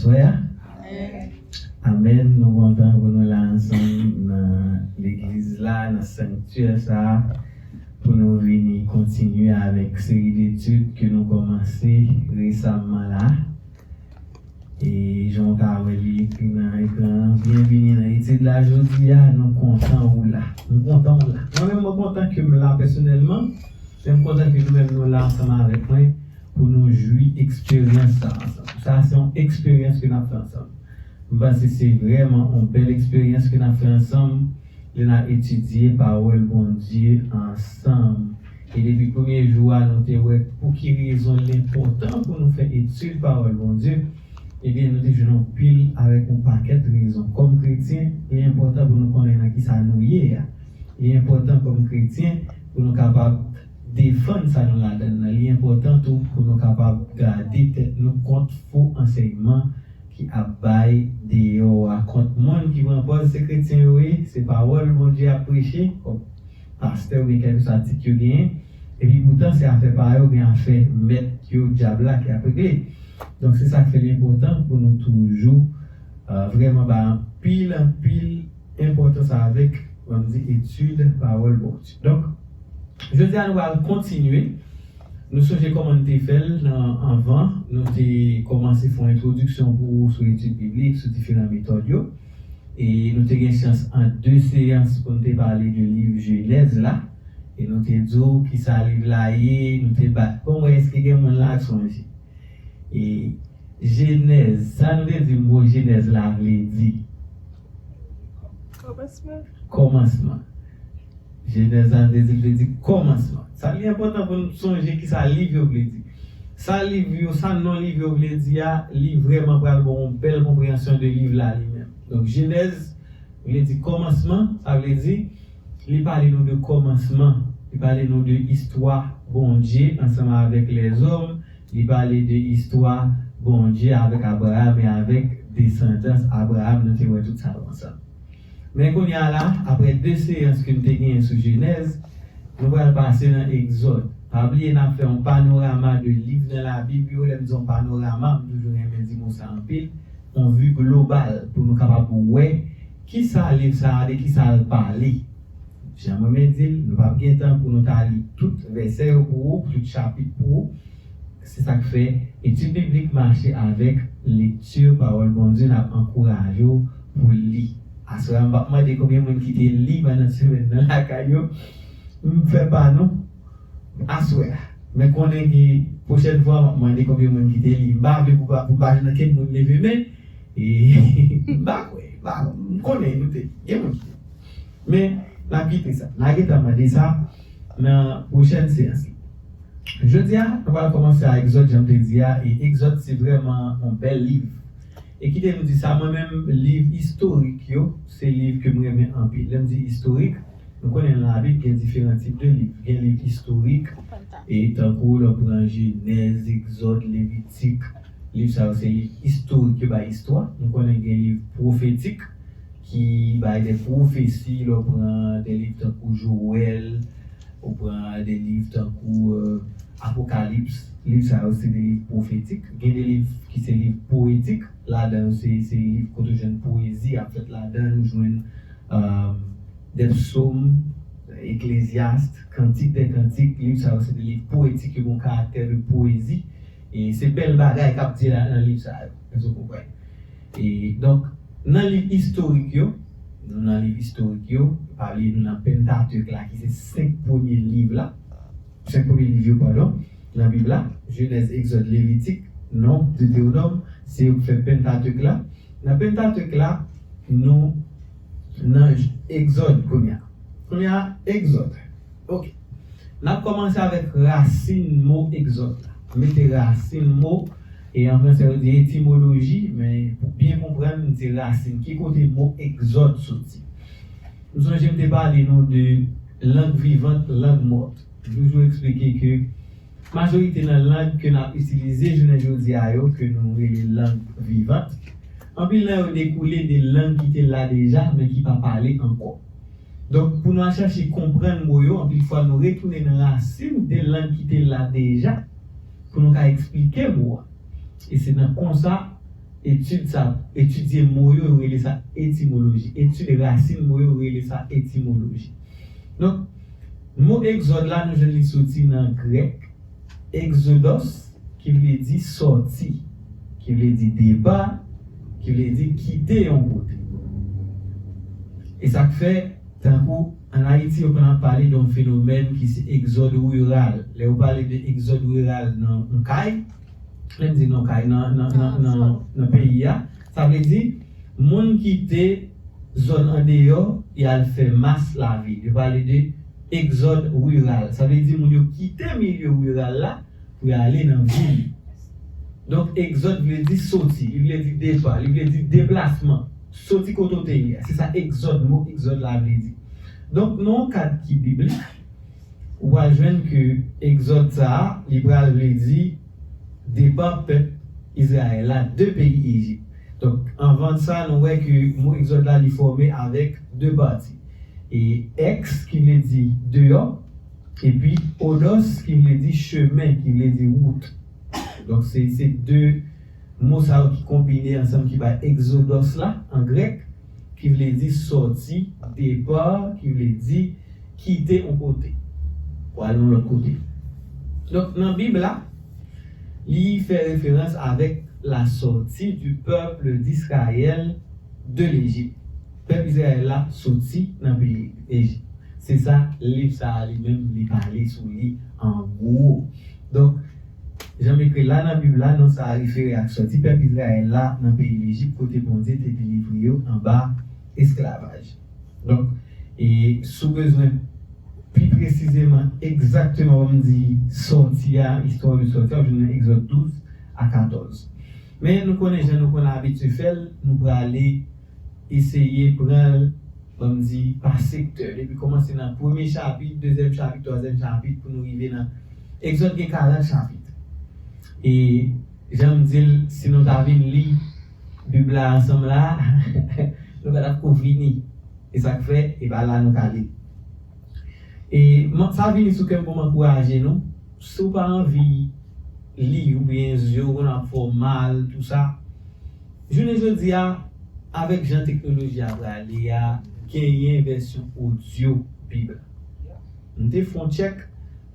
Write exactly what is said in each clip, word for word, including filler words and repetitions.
Frè a? Amèn. Nou kontan pou nou la ansanm nan legliz la, nan sanktyè sa a, pou nou vini kontinye avèk seri detid ke nou kòmanse resamman la. E jan w ka wè li ekri nan ekran an, byenvini nan etid la jodi a, nou kontan ou la. Nou kontan ou la. Mwen menm, mwen kontan ke m la pèsonèlman, men m kontan ke nou menm nou la ansanm avèk mwen pou nou jwi eksperyans sa ansanm. Sa se yon eksperyans ke n ap fè ansanm. M panse se vrèman yon bèl eksperyans ke n ap fè ansanm lè n ap etidye pawòl Bondye ansanm. E depi premye jou a, nou te wè pou ki rezon l enpòtan pou nou fè etid pawòl Bondye. Ebyen, nou te jwenn anpil avèk yon pakèt rezon. Kòm kretyen, li enpòtan pou nou konnen nan ki sa nou ye a. Li enpòtan kòm kretyen pou nou kapab defann sa nou ladann nan. Li enpòtan tou pou nou kapab gade tèt nou kont fo ansèyman ki ap bay deyò a, kont moun ki pran pòz se kretyen yo ye, se pawòl Bondye ap preche, kòm pastè oubyen kèlkeswa tit yo genyen, epi poutan se afè pa yo oubyen afè mèt yo, dyab la, ki ap regle. Donk, se sa k fè li enpòtan pou nou toujou, euh, vrèman bay anpil, anpil enpòtans avèk, ann di, etid pawòl Bondye. Donk, jodi a, nou pral kontinye. Nou sonje kòman n te fè l nan anvan. Nou te kòmanse fè yon entwodiksyon pou ou sou etid biblik, sou diferan metòd yo. E nou te gen chans an de seyans pou n te pale de liv Jenèz la. E nou te di w kisa liv la ye, nou te bat. Bon, mwen, èske gen moun la k sonje? E Jenèz, sa nou te di mo Jenèz la vle di? Kòmansman. Kòmansman. Jenèz la vle di, vle di kòmansman. Sa li enpòtan pou nou sonje kisa liv yo vle di. Sa liv yo, sa non liv yo vle di a, li vrèman pral ba w yon bèl konpreyansyon de liv la li menm. Donk, Jenèz vle di kòmansman, sa vle di, li pale nou de kòmansman, li pale nou de istwa Bondye ansanm avèk lèzòm, li pale de istwa Bondye avèk Abraram e avèk desandans Abraram, nou te wè tout sa yo ansanm. Men kounye a la, apre de seyans ke n te genyen sou Jenèz, nou pral pase nan Egzòd. Pa bliye n ap fè yon panorama de liv nan Labib yo. Lè m di yon panorama, m toujou renmen di mo sa anpil, yon vi global pou nou kapab wè kisa liv sa a, de kisa l pale. Jan mwen menm di l, nou p ap gen tan pou nou ta li tout vèsè yo pou ou, tout chapit pou ou. Se sa k fè etid biblik mache avèk lekti pawòl Bondye, n ap ankouraje w pou li. Aswè a, m p ap mande konbyen moun ki te li pandan semèn nan lakay yo. M fè pa nou aswè a. Men konnen gen pwochèn fwa, m ap mande konbyen moun ki te li. M pa vle pou pa, pou pa jwenn ankenn moun leve men. E, m pa kwè. M pa, m konnen nou te li. Gen moun ki te li. Men, n ap kite sa. N a gentan mande sa nan pwochèn seyans. Jodi a, nou pral kòmanse a Egzòd, jan m te di a, e Egzòd se vrèman yon bèl liv. E kite m di sa, mwen menm, liv istorik yo, se liv ke m renmen anpil. Lè m di istorik, nou konnen nan Labib gen diferan tip de liv. Gen liv istorik, e tankou lè w pran Jenèz, Egzòd, Levitik, liv sa yo se liv istorik, yo bay istwa. Nou konnen gen liv pwofetik, ki bay de pwofesi, lè w pran de liv tankou Jowèl, ou pran de liv tankou, euh, Apokalips, liv sa yo se de liv pwofetik. Gen de liv ki se liv powetik, ladan yo se, se liv kote w jwenn powezi ap fèt ladan, ou jwenn, euh, de psaumes, Ecclésiaste, Cantique des Cantiques, liv sa yo se de liv powetik, yo gen yon karaktè de powezi. E se bèl bagay k ap di la nan liv sa yo. Èske w konprann? E donk, nan liv istorik yo, nou nan liv istorik yo, pa bliye nou nan Pentateuch la, ki se senk premye liv la, senk premye liv yo, padon, nan Bib la, Jenèz, Egzòd, Levitik, Nonb, Detewonòm, se yo k fè Pentateuch la. Nan Pentateuch la, nou nan Egzòd kounye a. Kounye a, Egzòd. Ok. N ap kòmanse avèk rasin mo egzòd la. Mete rasin mo, e an fransè yo di etimoloji, men pou byen konprann, se rasin. Ki kote mo egzòd soti? M sonje m te pale nou de lang vivant, lang mòt. M toujou eksplike ke majorite nan lang ke n ap itilize jounen jodi a yo, ke nou rele lang vivant, anpil nan yo dekoule de lang ki te la deja, men ki pa pale ankò. Donk, pou nou al chache konprann mo yo, anpil fwa nou retounen nan rasin de lang ki te la deja pou nou ka eksplike mo a. E se nan konsa, etid sa, etidye mo yo, yo rele sa etimoloji. Etid rasin mo yo, yo rele sa etimoloji. Donk, mo egzòd la, nou jwenn li soti nan grèk, exodos, ki vle di sòti, ki vle di depa, ki vle di kite yon kote. E sa k fè, tankou ann Ayiti, yo konn ap pale de yon fenomèn ki se egzòd riral. Lè yo pale de egzòd riral nan yon kay, lè m di nan kay, nan, nan, nan, nan, nan peyi a, sa vle di moun kite zòn andeyò, y al fè mas lavil. Yo pale de egzòd riral. Sa vle di moun yo kite milye riral la pou y ale nan vil. Donk, egzòd vle di soti, li vle di depa, li vle di deplasman. Soti kote w te ye a. Se sa egzòd, mo egzòd la vle di. Donk, nan yon kad ki biblik, ou pral jwenn ke egzòd sa a, li pral vle di depa pèp Izrayèl la de peyi Ejip. Donk, anvan sa, nou wè ke mo egzòd la, li fòme avèk de pati. E ex, ki vle di deyò, epi odos, ki vle di chemen, ki vle di wout. Donk, se, se de mo sa yo ki konbine ansanm ki bay egzodos la, an grèk, ki vle di sòti, depa, ki vle di kite yon kote pou al yon lòt kote. Donk, nan Bib la, li fè referans avèk la sortie du peuple d'Israël de l'Égypte. Pèp Izrayèl la soti nan peyi Ejip. Se sa liv sa a li menm li pale sou li an gwo. Donk, jan m ekri la nan Bib la, non sa a refere ak sòti pèp Izrayèl la nan peyi Lejip, kote Bondye te delivre yo anba esklavaj. Donk, e si w bezwen pi presizeman, egzakteman, ban m di sòti a, istwa de sòti a, w jwenn nan Egzòd douz a katòz. Men nou konnen jan nou konn abitye fè l, nou prale eseye pran l, ban m di, pa sektè. Depi kòmanse nan premye chapit, dezyèm chapit, twazyèm chapit, pou nou rive nan Egzòd gen karant chapit. E jan m di l, si nou ta vin li Bib la ansanm la, nou pa t ap ko fini. E sa k fè, e pa la nou ka li. E sa vini sou kè m pou m ankouraje nou. Si w pa anvi li oubyen zye w konn ap fè w mal, tou sa, jounen jodi a, avèk jan teknoloji a prale a, genyen vèsyon odyo Bib la. M te fè yon tchèk,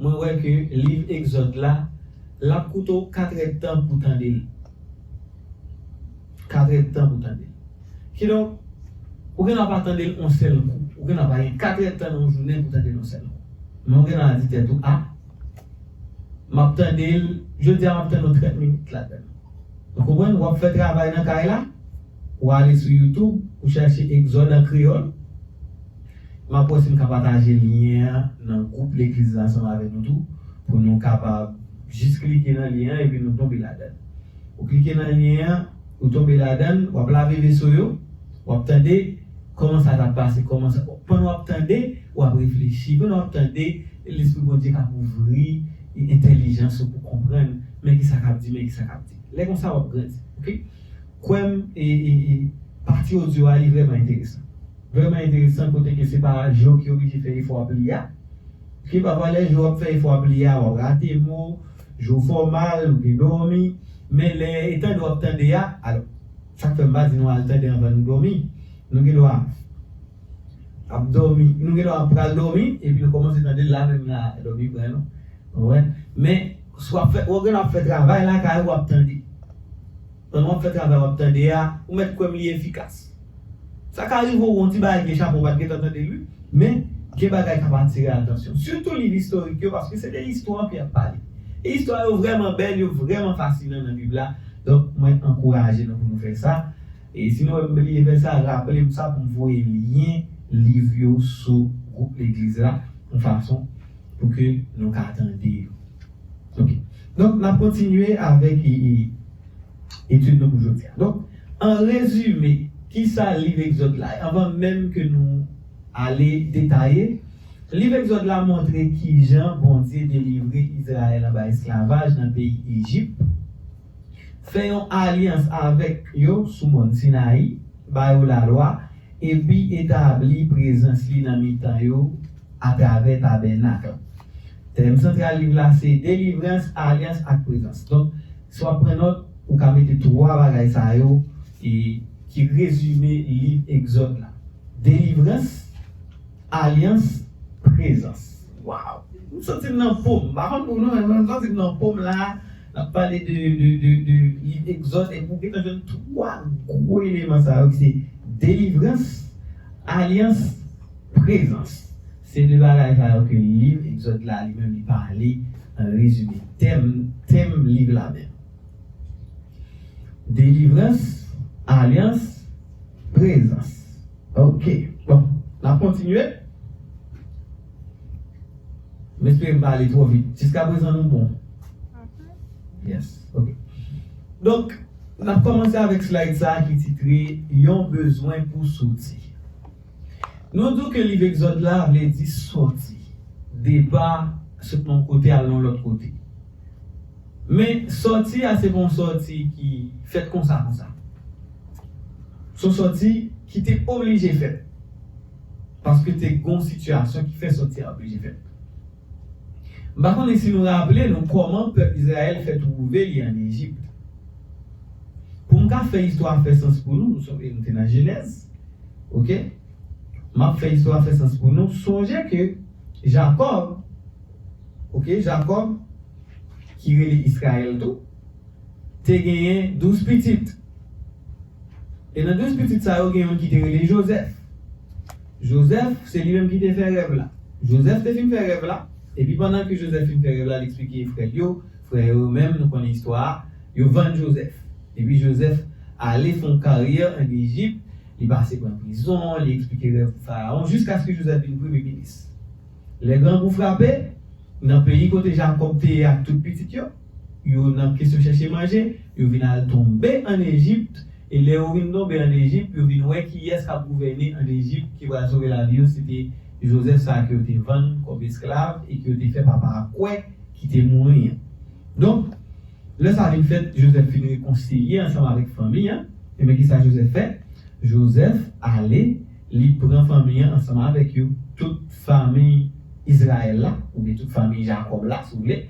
mwen wè ke liv Egzòd la, l ap koute w katrèdtan pou tande l. Katrèdtan pou tande l. Kidonk, ou gen dwa pa tande l yon sèl kou. Ou gen dwa pa gen katrèdtan nan yon jounen pou tande l yon sèl kou. Men ou gen dwa di tèt ou, a, m ap tande l, jodi a m ap tande yon trant minit ladan l. Ou konprann? W ap fè travay nan kay la, ou ale sou YouTube, ou chèche Egzòd an kreyòl. M ap wè si m ka pataje lyen an nan gwoup legliz la ansanm avè nou tou, pou nou kapab jis klike nan lyen an epi nou tonbe ladan l. Ou klike nan lyen an, ou tonbe ladan l, w ap lave veso yo, w ap tande kòman sa t ap pase, kòman sa, pandan w ap tande, w ap reflechi, pandan w ap tande, Lespri Bondye k ap ouvri entèlijans ou pou konprann, men kisa k ap di, men kisa k ap di. Lè konsa, w ap grandi, oke? Kwè m, e, e, e, pati odyo a, li vrèman enteresan. Vrèman enteresan, kote ke se pa Jean ki oblije fè efò ap li a. Ke pafwa lè Jean ap fè efò ap li a, w ap rate mo, Jean fè w mal, ou gen dòmi. Men lè e tande w ap tande a, alò, sa k fè m pa di nou al tande anvan nou dòmi. Nou gen dwa ap dòmi, nou gen dwa ap pral dòmi, epi nou kòmanse tande l la menm la, dòmi pran nou. Ou konprann? Men, si w ap fè, ou gen dwa ap fè travay lakay ou, w ap tande. Pandan w ap fè travay w ap tande a, ou mèt kwè m li efikas. Sa ka rive w wè yon ti bagay ke chapo w pa t gentan tande l, wi, men gen bagay k ap atire atansyon. Sitou liv istorik yo, paske se de istwa ke y ap pale. E istwa yo vrèman bèl, yo vrèman fasinan nan Bib la. Donk, mwen ankouraje nou pou nou fè sa. E si nou wè m bliye fè sa, raple m sa pou m voye lyen liv yo sou gwoup legliz la, yon fason pou ke nou ka tande yo. Ok. Donk, n ap kontinye avèk, e, e, etid nou pou jodi a. Donk, an rezime, kisa liv Egzòd la ye? Anvan menm ke nou ale detaye, liv Egzòd la montre kijan Bondye delivre Izrayèl anba esklavaj nan peyi Ejip, fè yon alyans avèk yo sou mòn Sinayi, ba yo lalwa, epi etabli prezans li nan mitan yo atravè tabènak la. Tèm santral liv la se delivrans, alyans ak prezans. Donk, si w ap pran nòt, Ou ka mete twa bagay sa yo e ki rezime liv Egzòd la. Delivrans, alyans, prezans. Waw! M soti m nan po m. M pa konn pou nou, men m soti m nan po m la. N ap pale de, de, de, de liv Egzòd, epi ou gentan jwenn twa gwo eleman sa yo ki se delivrans, alyans, prezans. Se de bagay sa yo ke liv Egzòd la li menm li pale an rezime. Tèm, tèm liv la menm. Delivrans, alyans, prezans. Ok. Bon, n ap kontinye. M espere m pa ale twò vit. Jiskaprezan nou bon. Yes, ok. Donk, n ap kòmanse avèk slide sa a ki titre Yon bezwen pou soti. Nou di w ke liv Egzòd la vle di sòti. Depa, sot nan yon kote al nan yon lòt kote. Men sòti a se pa yon sòti ki fèt konsa konsa. Se yon sòti ki te oblije fèt. Paske te gen yon sitiyasyon ki fè sòti a oblije fèt. M pa konnen si nou raple nou kòman pèp Izrayèl fè twouve li ann Ejip. Pou m ka fè istwa fè sans pou nou, nou sonje nou te nan Jenèz. Ok? M ap fè istwa fè sans pou nou. Sonje ke Jakòb, ok, Jakòb, ki rele Izrayèl tou, te genyen douz pitit. E nan douz pitit sa yo, gen youn ki te rele Jozèf. Jozèf, se li menm ki te fè rèv la. Jozèf te fin fè rèv la, epi pandan ke Jozèf fin fè rèv la, li eksplike frè l yo, frè yo menm, nou konnen istwa a, yo vann Jozèf. Epi Jozèf ale fè yon karyè ann Ejip, li pase pran prizon, li eksplike rèv Farawon, jiskaske Jozèf vin premye minis. Lè grangou frape, nan peyi kote Jakòb te ye ak tout pitit yo, yo nan kesyon chèche manje, yo vin al tonbe ann Ejip, e lè yo vin tonbe ann Ejip, yo vin wè kiyès k ap gouvène ann Ejip, ki pral sove lavi yo, se te Jozèf sa a ke yo te vann kòm esklav e ke yo te fè papa a kwè ki te mouri an. Donk, lè sa vin fèt, Jozèf vin rekonsilye ansanm avèk fanmi an. E men kisa Jozèf fè? Jozèf ale, li pran fanmi an ansanm avèk yo, tout fanmi Izrayèl la, oubyen tout fanmi Jakòb la, si w vle,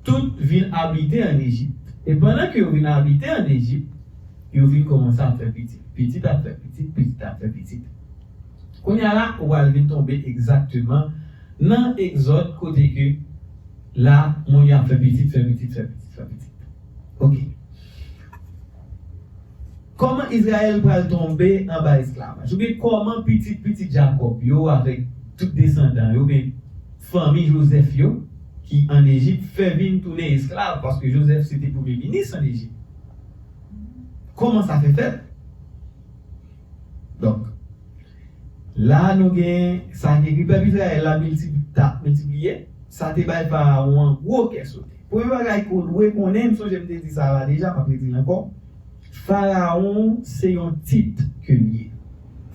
tout vin abite ann Ejip. E pandan ke yo vin abite ann Ejip, yo vin kòmanse ap fè pitit. Pitit ap fè pitit, pitit ap fè pitit. Kounye a la, ou pral vin tonbe egzakteman nan Egzòd kote ke la, moun yo ap fè pitit, fè pitit, fè pitit, fè pitit. Ok. Kòman Izrayèl pral tonbe anba esklavaj? Oubyen kòman pitit pitit Jakòb yo avèk tout desandan yo, oubyen fanmi Jozèf yo ki ann Ejip fè vin tounen esklav, paske Jozèf se te premye minis ann Ejip. Kòman sa fè fèt? Donk, la nou gen sa ki ekri, pèp Izrayèl la milti-, t ap miltipliye, sa te bay Farawon an gwo kè sote. Premye bagay ke w dwe konnen, m sonje m te di sa la deja, m ap redi l ankò, Farawon se yon tit ke l ye.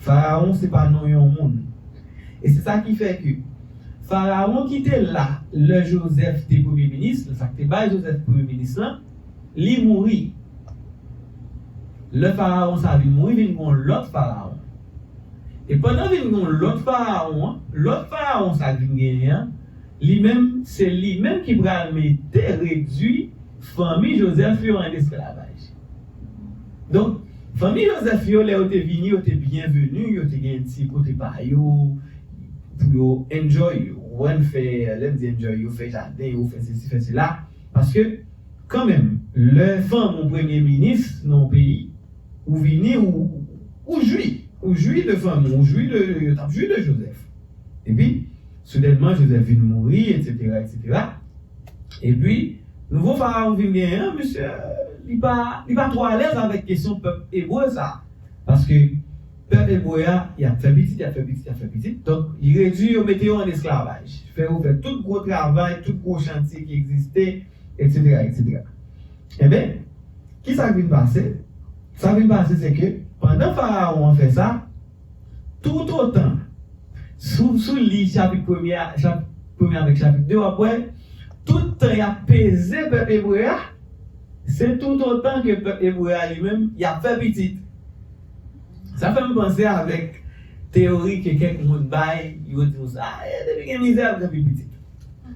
Farawon se pa non yon moun. E se sa ki fè ke Farawon ki te la lè Jozèf te premye minis, sa k te bay Jozèf premye minis lan, li mouri. Lè Farawon sa vin mouri, vin gen yon lòt Farawon. E pandan vin gen yon lòt Farawon an, lòt Farawon sa k vin genyen an, li menm, se li menm ki pral mete, redui fanmi Jozèf yo an esklavaj. Donk, fanmi Jozèf yo, lè yo te vini, yo te byenveni, yo te gen ti kote pa yo, pou yo enjoy, yo konprann, fè, lè m di enjoy, yo fè jaden, yo fè sesi, fè sela. Paske, kanmenm, lè fanmi w premye minis nan yon peyi, ou vini, ou, ou jwi, ou jwi de fanmi w, ou jwi de, yo t ap jwi de Jozèf. Epi, soudènman, Jozèf vin mouri, etsetera, etsetera. Epi, nouvo Farawon vin genyen an, misye, li pa, li pa twò alèz avèk kesyon pèp ebre sa a. Paske pèp ebre a, y ap fè pitit, y ap fè pitit, y ap fè pitit. Donk, li redui yo, mete yo an esklavaj. Fè yo fè tout gwo travay, tout gwo chantye ki egziste, etsetera, etsetera. Enben, kisa k vin pase? Sa k vin pase, se ke pandan Farawon an fè sa, toutotan, si w, si w li chapit premye a, chapit premye avèk chapit de, w ap wè, tout tan y ap peze pèp ebre a, se toutotan ke pèp ebre a li menm, y ap fè pitit. Sa fè m panse avèk teyori ke kèk moun bay, yo di konsa, "Ah, eh, depi gen mizè, ap gen pi pitit."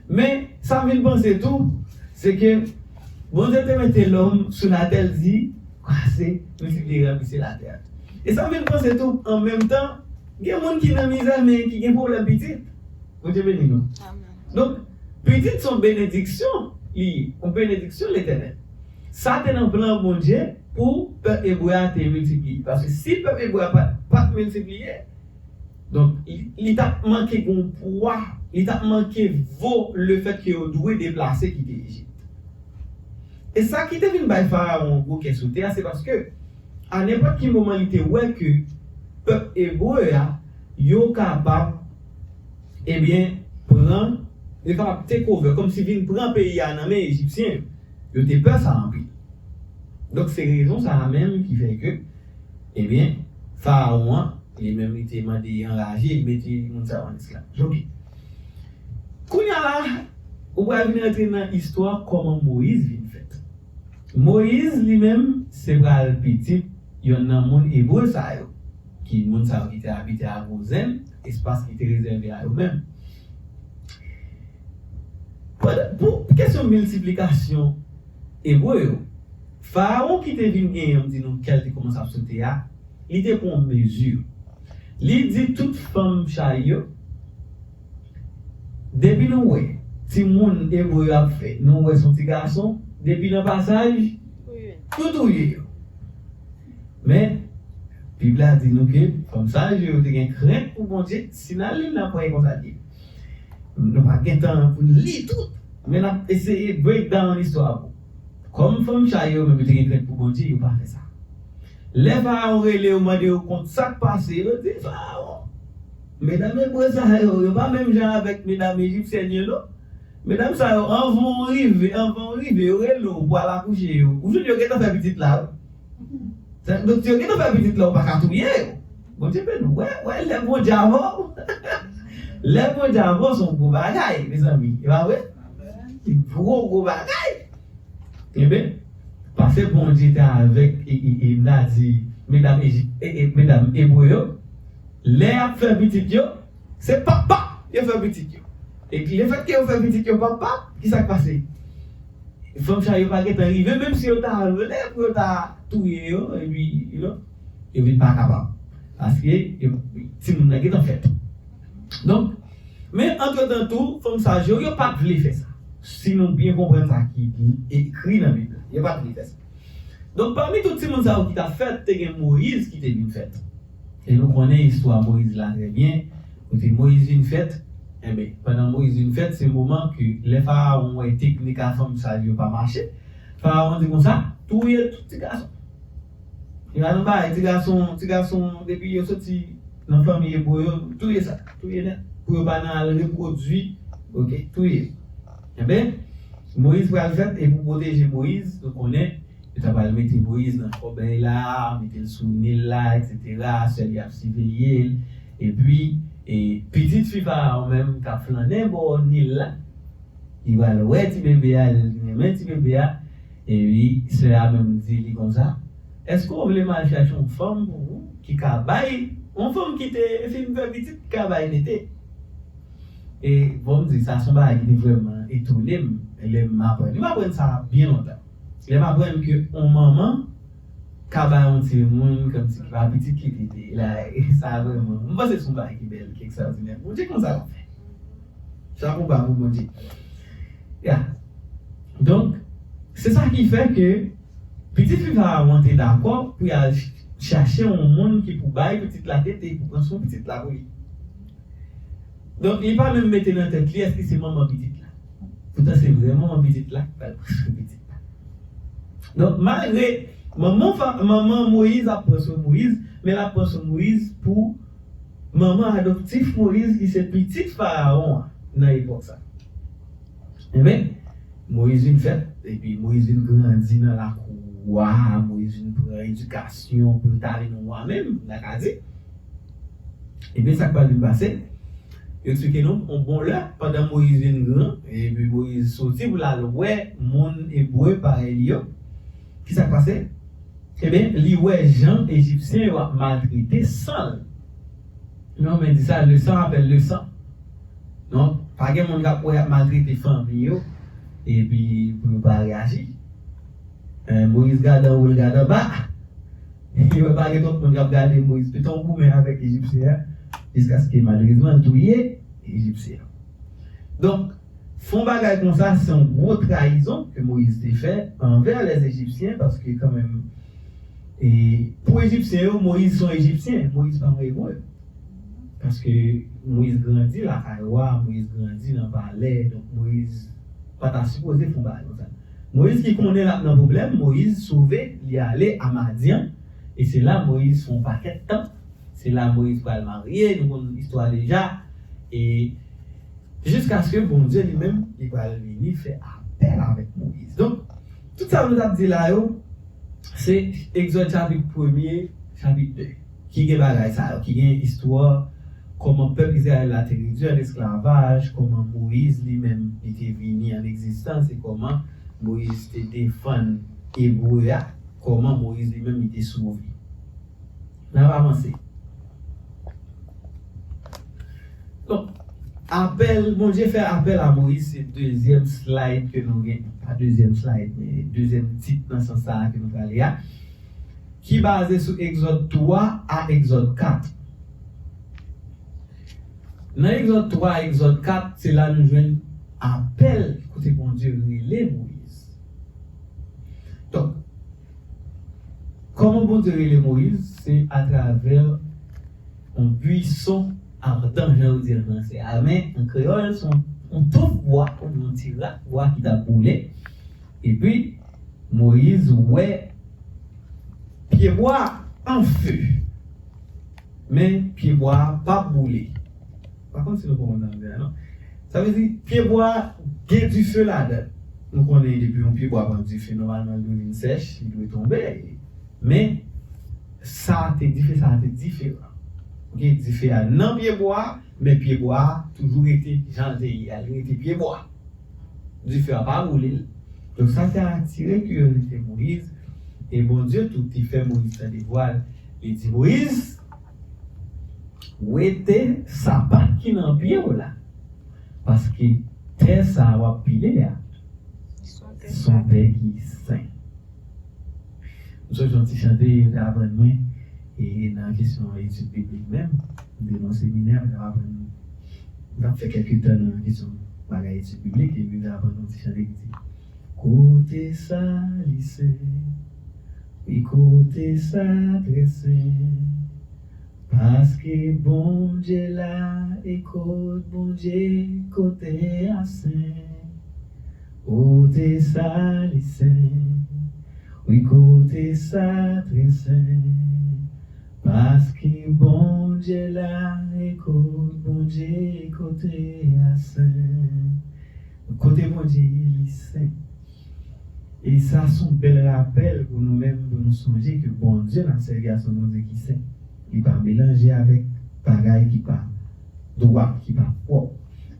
Men, sa m vin panse tou, se ke Bondye te mete lòm sou latè, l di, kwase, miltipliye, ranplise latè. E sa m vin panse tou, an menm tan, gen moun ki nan mizè, men ki gen pwoblèm pitit. Bondye beni nou. Donk, pitit se yon benediksyon, li ye, yon benediksyon Letènèl. Sa te nan plan Bondye pou pèp ebre a te miltipliye. Paske si pèp ebre a pa t miltipliye, donk, li t ap manke gen yon pwa, li t ap manke vo lefètke yo dwe deplase kite Ejip. E sa ki te vin bay Farawon gwo kè sote a, se paske a nenpòt ki moman li te wè ke pèp ebre a, yo kapab, ebyen, pran, yo kapab take over, kòmsi vin pran peyi a nan men Ejipsyen yo. Yo te pè sa anpil. Donk, se rezon sa a menm ki fè ke, ebyen, Farawon an, li menm, li te mande anraje, li mete moun sa yo an esklavaj. Ok. Kounye a la, ou pral vin rantre nan istwa kòman Moyiz vin fèt. Moyiz li menm, se pral pitit yonn nan moun ebre sa yo, ki moun sa yo ki te abite a Gozen, espas ki te rezève a yo menm. Pandan, pou kesyon miltiplikasyon ebre yo, Farawon ki te vin genyen, m di nou, kè l te kòmanse ap sote a, li te pran yon mezi. Li di tout fanm chay yo, depi nou wè timoun ebre yo ap fè, nou wè se yon ti gason, depi nan pasaj, nou touye yo. Men, Bib la di nou ke fanm saj yo, yo te gen krent pou Bondye, si n al li, n ap wè konsa l ye. Nou pa gen tan pou n li tout, men n ap eseye break down istwa pou. Kòm fanm chay yo menm yo te gen krent pou Bondye, yo pa fè sa. Lè Farawon rele yo, mande yo kont sa k pase, yo di, Farawon, medam ebre sa yo, yo pa menm jan avèk medam ejipsyèn yo, non. Medam sa yo, anvan w rive, anvan w rive, yo rele w pou al akouche yo. Ou jwenn yo gentan fè pitit la, wi. Sa, donk, si yo gentan fè pitit la, ou pa ka touye yo. Bondye beni w. Wè, wè, lè Bondye avè w. Lè Bondye avè w, se yon gwo bagay, mezanmi. E pa vre? Se gwo, gwo bagay. Ebyen, paske Bondye te avèk, e, e, e, m ta di, medam Eji-, e, e, medam ebre yo, lè y ap fè pitit yo, se pap pap yo fè pitit yo. E lefètke yo fè pitit yo pap pap, ki sa k pase? Fanm sa yo pa gentan rive, menm si yo ta vle pou yo ta touye yo, epi, you know, yo vin pa kapab. Paske yo, timoun nan gentan fèt. Donk, men antretan tou, fanm saj yo, yo pa t vle fè sa. Si nou byen konprann sa ki ekri nan Bib la, yo pa t vle fè sa. Donk, pami tout timoun sa yo ki t ap fèt, te gen Moyiz ki te vin fèt. E nou konnen istwa Moyiz la trè byen. Kote Moyiz vin fèt, enben, pandan Moyiz vin fèt, se moman ke lè Farawon wè teknik a fanm saj yo pa mache, Farawon di konsa, touye tout ti gason. Li pa nan bagay, ti gason, ti gason, depi yo soti nan fanmi ebre yo, touye sa, touye nèt, pou yo pa nan al repwodui, ok, touye. Enben, Moyiz pral fèt, e pou pwoteje Moyiz, nou konnen, yo ta pral mete Moyiz nan kòbèy la, mete l sou Nil la, etsetera, sè li ap siveye l, epi, e, pitit fi Farawon menm k ap flannen bò Nil la, li pral wè ti bebe a, li renmen ti bebe a, epi sè a menm di li konsa, èske w vle m al chache yon fanm pou ou ki ka bay, yon fanm ki te fin fè pitit, ki ka bay tete? E bon, m di, sa se yon bagay ki te vrèman etone m, lè m aprann. M aprann sa byen lontan. Lè m aprann ke yon manman ka bay yon timoun kòmsi ki pa pitit li tete. La, sa vrèman, m panse se yon bagay ki bèl, ki ekstraòdinè. Bondye konn sa l ap fè. Chapo ba pou Bondye. Ya. Donk, se sa ki fè ke pitit fi Farawon te dakò pou y al ch-, chache yon moun ki pou bay pitit la tete, pou pran swen pitit la pou li. Donk, li pa menm mete nan tèt li èske se manman pitit la. Poutan, se vrè manman pitit la ki pral pran swen pitit la. Donk, malgre manman Fa-, manman Moyiz ap pran swen Moyiz, men l ap pran swen Moyiz pou manman adoptif Moyiz, ki se pitit Farawon an nan epòk sa. Enben, Moyiz vin fèt, epi Moyiz vin grandi nan lakou wa, Moyiz vin pran edikasyon pou l ta vin wa menm, n ta ka di. Ebyen, sa k pral vin pase? Yo eksplike nou, yon bon lè, pandan Moyiz vin gran, epi Moyiz soti pou l al wè moun ebre parèy li yo, ki sa k pase? Ebyen, li wè jan Ejipsyen yo ap maltrete san l. Non, men di sa, le sang appelle le sang. Non, pa gen moun k ap wè y ap maltrete fanmi yo, epi pou yo pa reyaji. Eh, Moyiz gade anwo, l gade anba. Yo pa gen twòp moun k ap gade Moyiz. Piton goumen avèk Ejipsyen an, jiskaske malerezman l touye Ejipsyen an. Donk, fè yon bagay konsa, se yon gwo trayizon ke Moyiz te fè anvè lèzejipsyen, paske kanmenm, e, pou Ejipsyen yo, Moyiz se yon Ejipsyen, Moyiz pa yon Ebre. Paske Moyiz grandi lakay wa, Moyiz grandi nan palè, donk Moyiz pa ta sipoze fè yon bagay konsa. Moyiz ki konnen l ap nan pwoblèm, Moyiz sove, li ale a Madyan, e se la Moyiz fè yon pakèt tan. Se la Moyiz pral marye, nou konn istwa deja. E jiskaske Bondye li menm, li pral vini fè apèl avèk Moyiz. Donk, tout sa nou t ap di la yo, se Egzòd chapit premye, chapit de, ki gen bagay sa yo, ki gen istwa kòman pèp Izrayèl la te redui an esklavaj, kòman Moyiz li menm li te vini an egzistans, e kòman Moyiz te defann Ebre a, kòman Moyiz li menm li te sove. N ap avanse. Donk, apèl, Bondye fè apèl a Moyiz, se dezyèm slide ke nou gen. Pa dezyèm slide, men dezyèm tit nan sans sa a ke nou prale a, ki baze sou Egzòd twa a Egzòd kat. Nan Egzòd twa a Egzòd kat, se la nou jwenn apèl kote Bondye rele Moyiz. Donk, kòman Bondye rele Moyiz? Se atravè yon buisson ardent, jan yo di an fransè. Ardent, an kreyòl, se yon, yon touf bwa, yon ti rak bwa ki t ap boule. Epi, Moyiz wè pyebwa an fe. Men pyebwa a p ap boule. Pa konn si nou konprann sa m di a, non? Sa vle di, pyebwa gen dife ladan. Nou konnen depi yon pyebwa pran dife, nòmalman, li dwe vin sèch, li dwe tonbe. Men, sa te, dife sa te diferan. Oke, dife a nan pyebwa a, men pyebwa a toujou rete jan l te ye a, li rete pyebwa. Dife a pa boule l. Donk, sa te atire kiryozite Moyiz, e Bondye tou te fè Moyiz tande vwa l. Li di, Moyiz, wete sapat ki nan pye w la, paske tè sa a w ap pile a, se yon tè ki sen. M sonje yon ti chante yo te aprann mwen, e nan kesyon etid biblik menm, m te nan seminè, m te aprann, m t ap fè kèk tan nan kesyon bagay etid biblik, epi m te aprann yon ti chante ki di, kote sa li sen, wi, kote sa trè sen, paske Bondye la, e kot Bondye, kote a sen. Kote sa li sen, wi, kote sa trè sen, paske Bondye la, e kot Bondye, kote a sen. Kote Bondye ye, li sen. E sa se yon bèl rapèl pou nou menm, pou nou sonje ke Bondye n ap sèvi a se yon Bondye ki sen. Li pa melanje avèk bagay ki pa dwat, ki pa pwòp.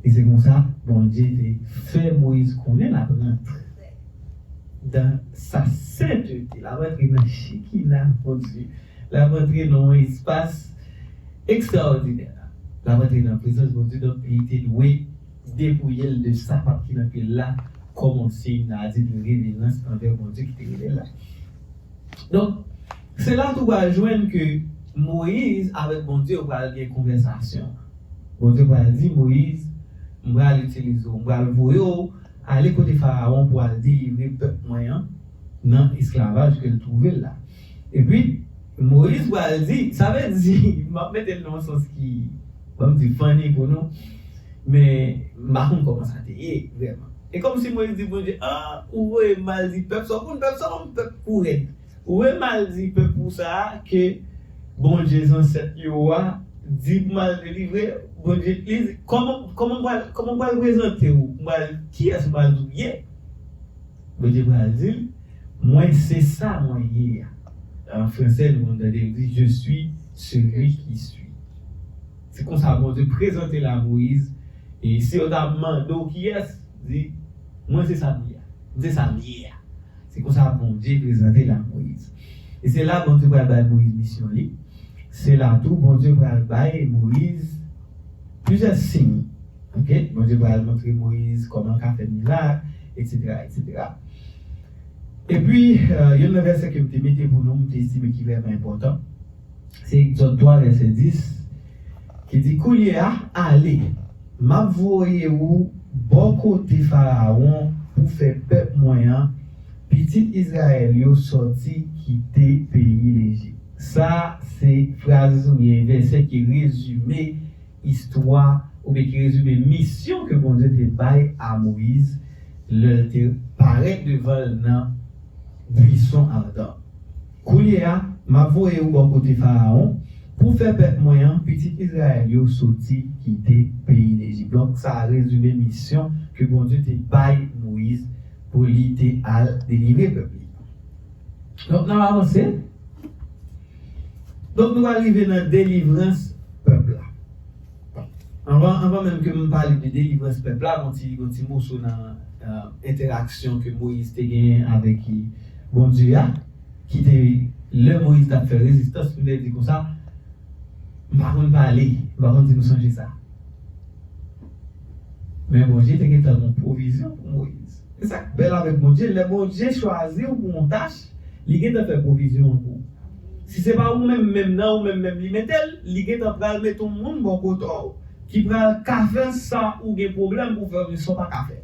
E se konsa, Bondye te fè Moyiz konnen l ap rantre dan sa sentete, l ap rantre nan chikina Bondye, l ap rantre nan yon espas ekstraòdinè. L ap rantre nan prezans Bondye, donk li te dwe depouye l de sapat ki nan pye l la, kòm yon siy, n a di, de reverans anvè Bondye ki te rele l la. Donk, se la tou w pral jwenn ke Moyiz avèk Bondye yo pral gen konvèsasyon. Bondye pral di Moyiz, m pral itilize w, m pral voye w ale kote Farawon pou al delivre pèp mwen an nan esklavaj ke l twouve l la. Epi, Moyiz pral di, sa vle di, m ap mete l nan yon sans ki, ban m di, funny pou nou, men m pa konn kòman sa te ye, vrèman. E kòmsi Moyiz di Bondye, a, ou voye m al di pèp sa, ou konn pèp sa, yon pèp kou rèd. Ou voye m al di pèp ou sa a ke Bondye zansèt yo a di pou m al delivre, Bondye, li di, kòman, kòman m pral, kòman m pral prezante w? M pral, kiyès m pral di w ye? Bondye pral di l, mwen se sa mwen ye a. An fransè, nou konn tande yo di, je suis celui qui suis. Se konsa Bondye prezante l a Moyiz. E si yo ta mande w kiyès, di, mwen se sa m ye a. M se sa m ye a. Se konsa Bondye prezante l a Moyiz. E se la Bondye pral bay Moyiz misyon li. Se la tou Bondye pral bay Moyiz plizyè siy. Oke? Bondye pral montre Moyiz kòman l ka fè mirak, etsetera, etsetera. Epi, euh, youn nan vèsè ke m te mete pou nou, m te estime ki vrèman enpòtan, se Egzòd twa, vèsè dis, ki di, "Koulye a, ale, m ap voye ou bò kote Farawon pou fè pèp mwen an, pitit Izrayèl yo, sòti kite peyi Lejip." Sa se fraz oubyen vèsè ki rezime istwa oubyen ki rezime misyon ke Bondye te bay a Moyiz lè l te parèt devan l nan bwison adan. "Koulye a, m ap voye ou bò kote Farawon pou fè pèp mwen an, pitit Izrayèl yo, soti kite peyi Lejip." Donk, sa a rezime misyon ke Bondye te bay Moyiz pou li te al delivre pèp li. Donk, n ap avanse. Donk, nou pral rive nan delivrans pèp la. Anvan, anvan menm ke m pale de delivrans pèp la, gon ti, gon ti moso nan, euh, entèraksyon ke Moyiz te genyen avèk, eh, Bondye a, ki te, lè Moyiz t ap fè rezistans, pou m te di konsa, m pa konn pale, m pa konn si nou sonje sa. Men Bondye te gentan gon pwovizyon pou Moyiz. Se sa k bèl avèk Bondye, lè Bondye chwazi w pou yon tach, li gentan fè pwovizyon an pou ou. Si se pa ou menm menm nan, ou menm menm li mete l, li gentan pral mete yon moun bò kote w ki pral ka fè sa ou gen pwoblèm pou fè, men sa w pa ka fè.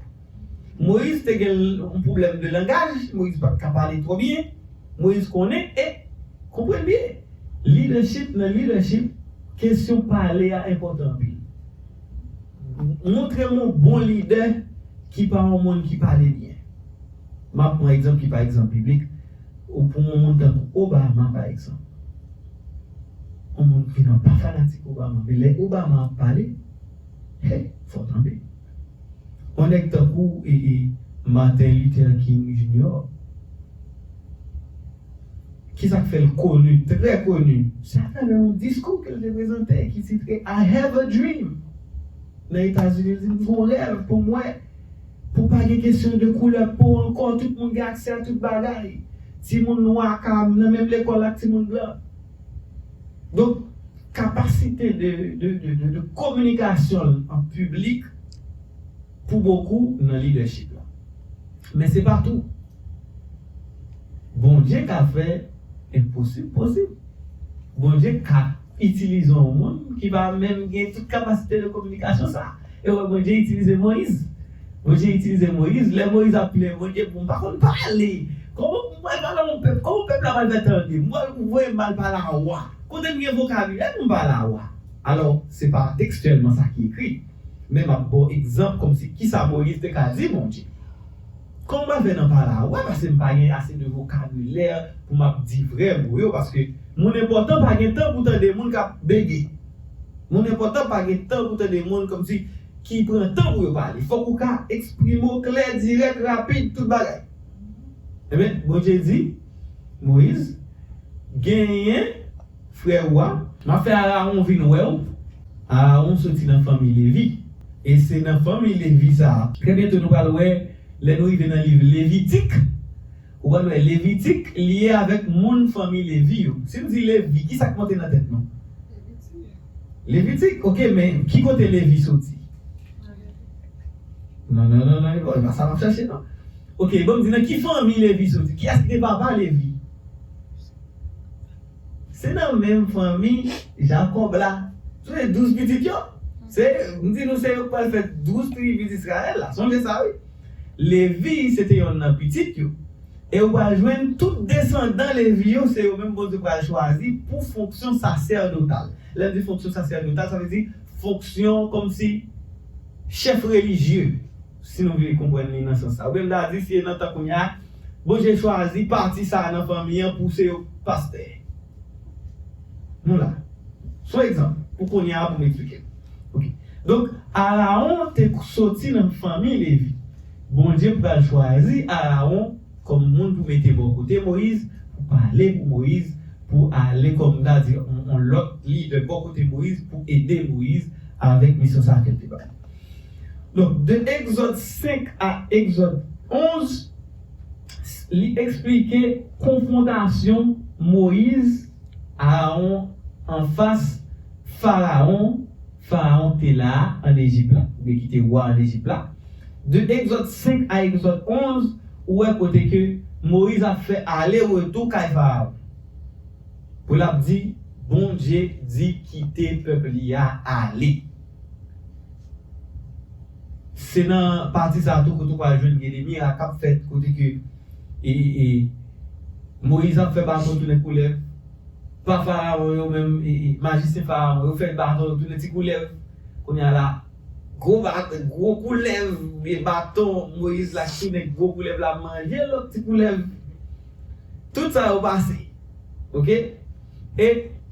Moyiz te gen yon pwoblèm de langaj, Moyiz pa t ka pale twò byen, Moyiz konnen e konprann byen. Leadership, nan leadership, kesyon pale a enpòtan anpil. Montre m yon bon lidè ki pa yon moun ki pale byen. M ap pran egzanp ki pa egzanp biblik. Ou pran yon moun tankou Obama, pa egzanp. Yon moun ki nan pa fanatik Obama, men lè Obama ap pale, hey, fò tanbe. Yon nèg tankou, e, e, Martin Luther King Junior, kisa k fè l koni, trè koni? Se atravè yon diskou ke l te prezante ki titre I Have a Dream. Nan Etazini, li di, "M gen yon rèv pou mwen, pou pa gen kesyon de koulè po ankò, tout moun gen aksè a tout bagay. Timoun nwa ka nan menm lekòl ak timoun blan." Donk, kapasite de, de, de, de, de kominikasyon l an piblik pou bokou nan leadership la. Men se pa tou. Bondye ka fè enposib posib. Bondye ka itilize yon moun ki pa menm gen tout kapasite de kominikasyon sa. E wè, Bondye itilize Moyiz. Bondye itilize Moyiz. Lè Moyiz ap plenyen Bondye, "Bon, m pa konn pale. Kòman m pral pale a yon pèp? Kòman pèp la pral fè tande? M pral voye m al pale a wa. Kote m gen vokabilè pou m pale a wa?" Alò, se pa tekstyèlman sa ki ekri. Men m ap ba w egzanp kòmsi kisa Moyiz te ka di Bondye. "Kòman m pral fè nan pale a wa, paske m pa gen ase de vokabilè pou m ap di vrè mo yo, paske moun enpòtan pa gen tan pou tande moun k ap bege. Moun enpòtan pa gen tan pou tande moun kòmsi ki pran tan pou yo pale. Fòk ou ka eksprime w klè, dirèk, rapid, tout bagay." Ebyen, Bondye di, Moyiz, genyen frè ou a, m ap fè Arawon vin wè w. Arawon soti nan fanmi Levi. E se nan fanmi Levi sa a. Trè byento nou pral wè, lè nou rive nan liv Levitik, ou pral wè Levitik lye avèk moun fanmi Levi yo. Si m di Levi, kisa k monte nan tèt nou? Levitik, ok, men ki kote Levi soti? Non, non, non, non, e pa sa m ap chache, non. Ok, bon, m di nan ki fanmi Levi soti? Kiyès ki te papa Levi? Se nan menm fanmi Jakòb la. Sou se douz pitit yo. Se, m di nou, se yo k pral fè douz tribi Izrayèl la. Sonje sa, wi. Levi, se te yonn nan pitit yo. E ou pral jwenn tout desandan Levi yo, se yo menm Bondye pral chwazi pou fonksyon sasèdotal. Lè m di fonksyon sasèdotal, sa vle di fonksyon kòmsi chèf relijye, si nou vle konprann li nan sans sa. Oubyen m ta di, si e nan tan kounye a, Bondye chwazi pati sa a nan fanmi an pou se yo pastè. Nou la. Se yon egzanp, pou kounye a, pou m eksplike. Ok. Donk, Arawon te soti nan fanmi Levi. Bondye pral chwazi Arawon kòm moun pou mete bò kote Moyiz, pou pale pou Moyiz, pou ale kòm m ta di, yon, yon lòt lidè bò kote Moyiz, pou ede Moyiz avèk misyon sa a ke l te bay. Donk, de Egzòd senk a Egzòd onz, li eksplike konfwontasyon Moyiz, Arawon anfas Farawon, Farawon te la a ann Ejip la, oubyen ki te wa ann Ejip la. De Egzòd senk a Egzòd onz, ou wè kote ke Moyiz ap fè ale retou kay Farawon. Pou l ap di, Bondye di kite pèp li a ale. Se nan pati sa a tou kote w pral jwenn gen de mirak k ap fèt, kote ke e, e, Moyiz ap fè baton tounen koulèv. Pa Farawon yo menm, e, e, majisyen Farawon yo fè baton yo tounen ti koulèv. Kounye a la, gwo ba, gwo koulèv, e baton Moyiz la tounen gwo koulèv la manje lòt ti koulèv. Tout sa yo pase. Oke? E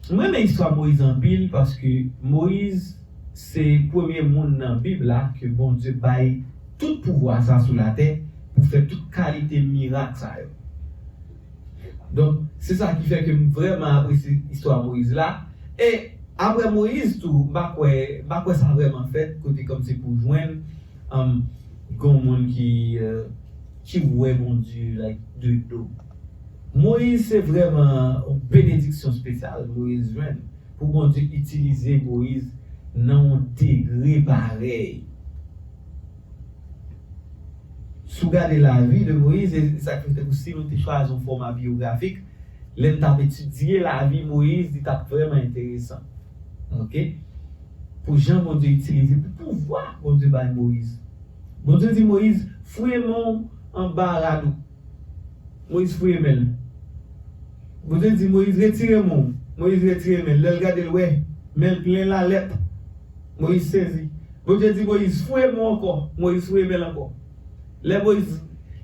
m renmen istwa Moyiz anpil paske Moyiz se premye moun nan Bib la ke Bondye bay tout pouvwa sa sou latè pou fè tout kalite mirak sa yo. Donk, se sa ki fè ke m vrèman apresye istwa Moyiz la. E apre Moyiz tou, m pa kwè, m pa kwè sa vrèman fèt, kote kòmsi pou jwenn, um, gon moun ki, euh, ki wè Bondye, like, de do. Moyiz se vrèman yon benediksyon espesyal Moyiz jwenn pou Bondye itilize Moyiz nan yon degre parèy. Si w gade lavi de Moyiz, e sa k fè tankou si nou te chwazi yon fòma biyografik, lè n t ap etidye lavi Moyiz, li t ap vrèman enteresan. Oke? Pou jan Bondye itilize, pou pouvwa Bondye bay Moyiz. Bondye di Moyiz, "Fouye men w anba rad ou." Moyiz fouye men l. Bondye di Moyiz, "Retire men w." Moyiz retire men l. Lè l gade, l wè men l plen lalèp. Moyiz sezi. Bondye di Moyiz, "Fouye men w ankò." Moyiz fouye men l ankò. Lè Moyiz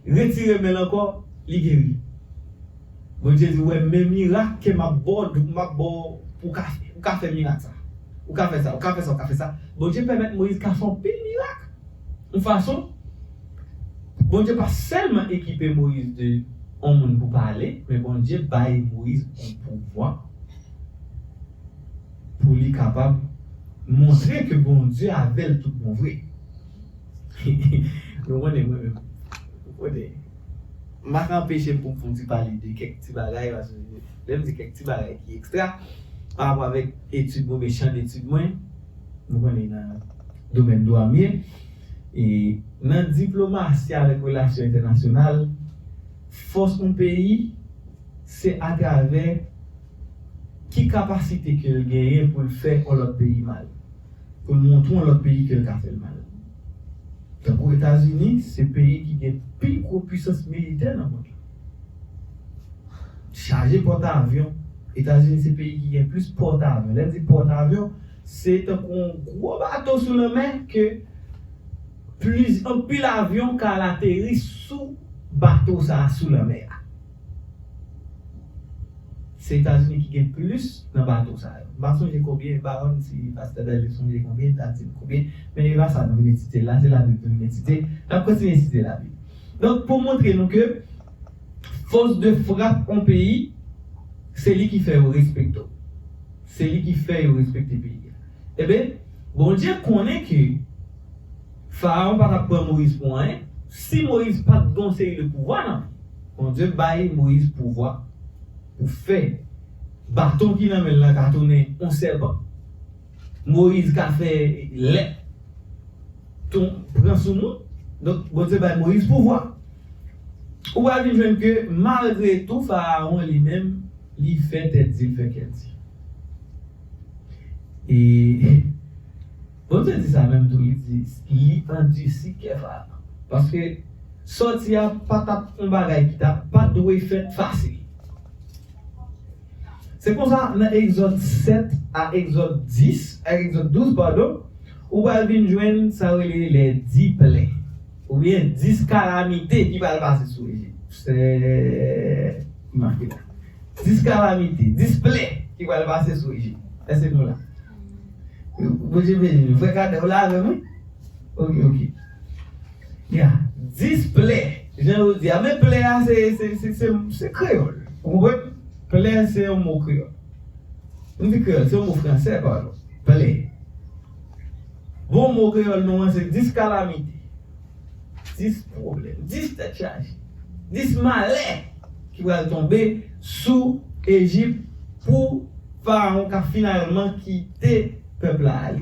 retire men l ankò, li geri. Bondye di, "W wè men mirak ke m ap ba w, m ap ba w, ou ka, ou ka fè mirak sa. Ou ka fè sa, ou ka fè sa, ou ka fè sa." Bondye pèmèt Moyiz ka fè anpil mirak. Yon fason, Bondye pa sèlman ekipe Moyiz de yon moun pou pale, men Bondye bay Moyiz yon pouvwa pou li kapab montre ke Bondye avè l tout bon vre. Nou konnen mwen menm. Nou konnen. M pa ka anpeche m pou m fè yon ti pale de kèk ti bagay, paske lè m di kèk ti bagay ki ekstra, pa rapò avèk etid mwen, oubyen chan detid mwen, nou konnen nan domèn dwa m ye. E nan diplomasi avèk relasyon entènasyonal, fòs yon peyi, se atravè ki kapasite ke l genyen pou l fè yon lòt peyi mal, pou l montre yon lòt peyi ke l ka fè l mal. Tankou Etazini, se peyi ki gen pi gwo pwisans militè nan mond lan. Chaje pòtavyon. Etazini se peyi ki gen plis pòtavyon. Lè m di pòtavyon, se tankou yon gwo bato sou lanmè ke pliz-, anpil avyon ka al ateri sou bato sa a sou lanmè a. Se Etazini ki gen plis nan bato sa yo. M pa sonje konbyen, m pa konn si pastè Bèl sonje konbyen, l ta di m konbyen, men e pa sa nou vin etidye la, se Labib nou vin etidye. N ap kontinye etidye Labib. Donk, pou montre nou ke fòs de frap yon peyi, se li ki fè yo respekte w. Se li ki fè yo respekte peyi a. Ebyen, Bondye konnen ke Farawon pa t ap pran Moyiz pou anyen. Si Moyiz pa t gen yon seri de pouvwa nan men, Bondye bay Moyiz pouvwa pou fè baton ki nan men l lan ka tounen yon sèpan. Moyiz ka fè lèp tou pran sou moun. Donk, Bondye bay Moyiz pouvwa. Ou pral vin jwenn ke malgre tou, Farawon li menm, li fè tèt di, l fè kè di. E Bondye di sa menm tou, li di, li andisi kè Farawon. Paske sòti a pa t ap yon bagay ki ta, pa t dwe fèt fasil. Se konsa, nan Egzòd sèt a Egzòd dis, a Egzòd douz, padon, ou pral vin jwenn sa yo rele les dix plaies, oubyen dis kalamite ki pral pase sou Ejip. Se, make la. Dis kalamite, dis plè ki pral pase sou Ejip. Èske nou la? Bondye beni nou. Frè Kadè, ou la avè m, wi? Ok, ok. Ya, dis plè. Jan yo di a, men plè a, se, se, se, se, se kreyòl. Ou konprann? Plè, se yon mo kreyòl. M di kreyòl, se yon mo fransè, padon. Plè. Bon mo kreyòl nou an, se dis kalamite. Dis pwoblèm, dis tèt chaje, dis malè ki pral tonbe sou Ejip pou Farawon ka finalman kite pèp la ale.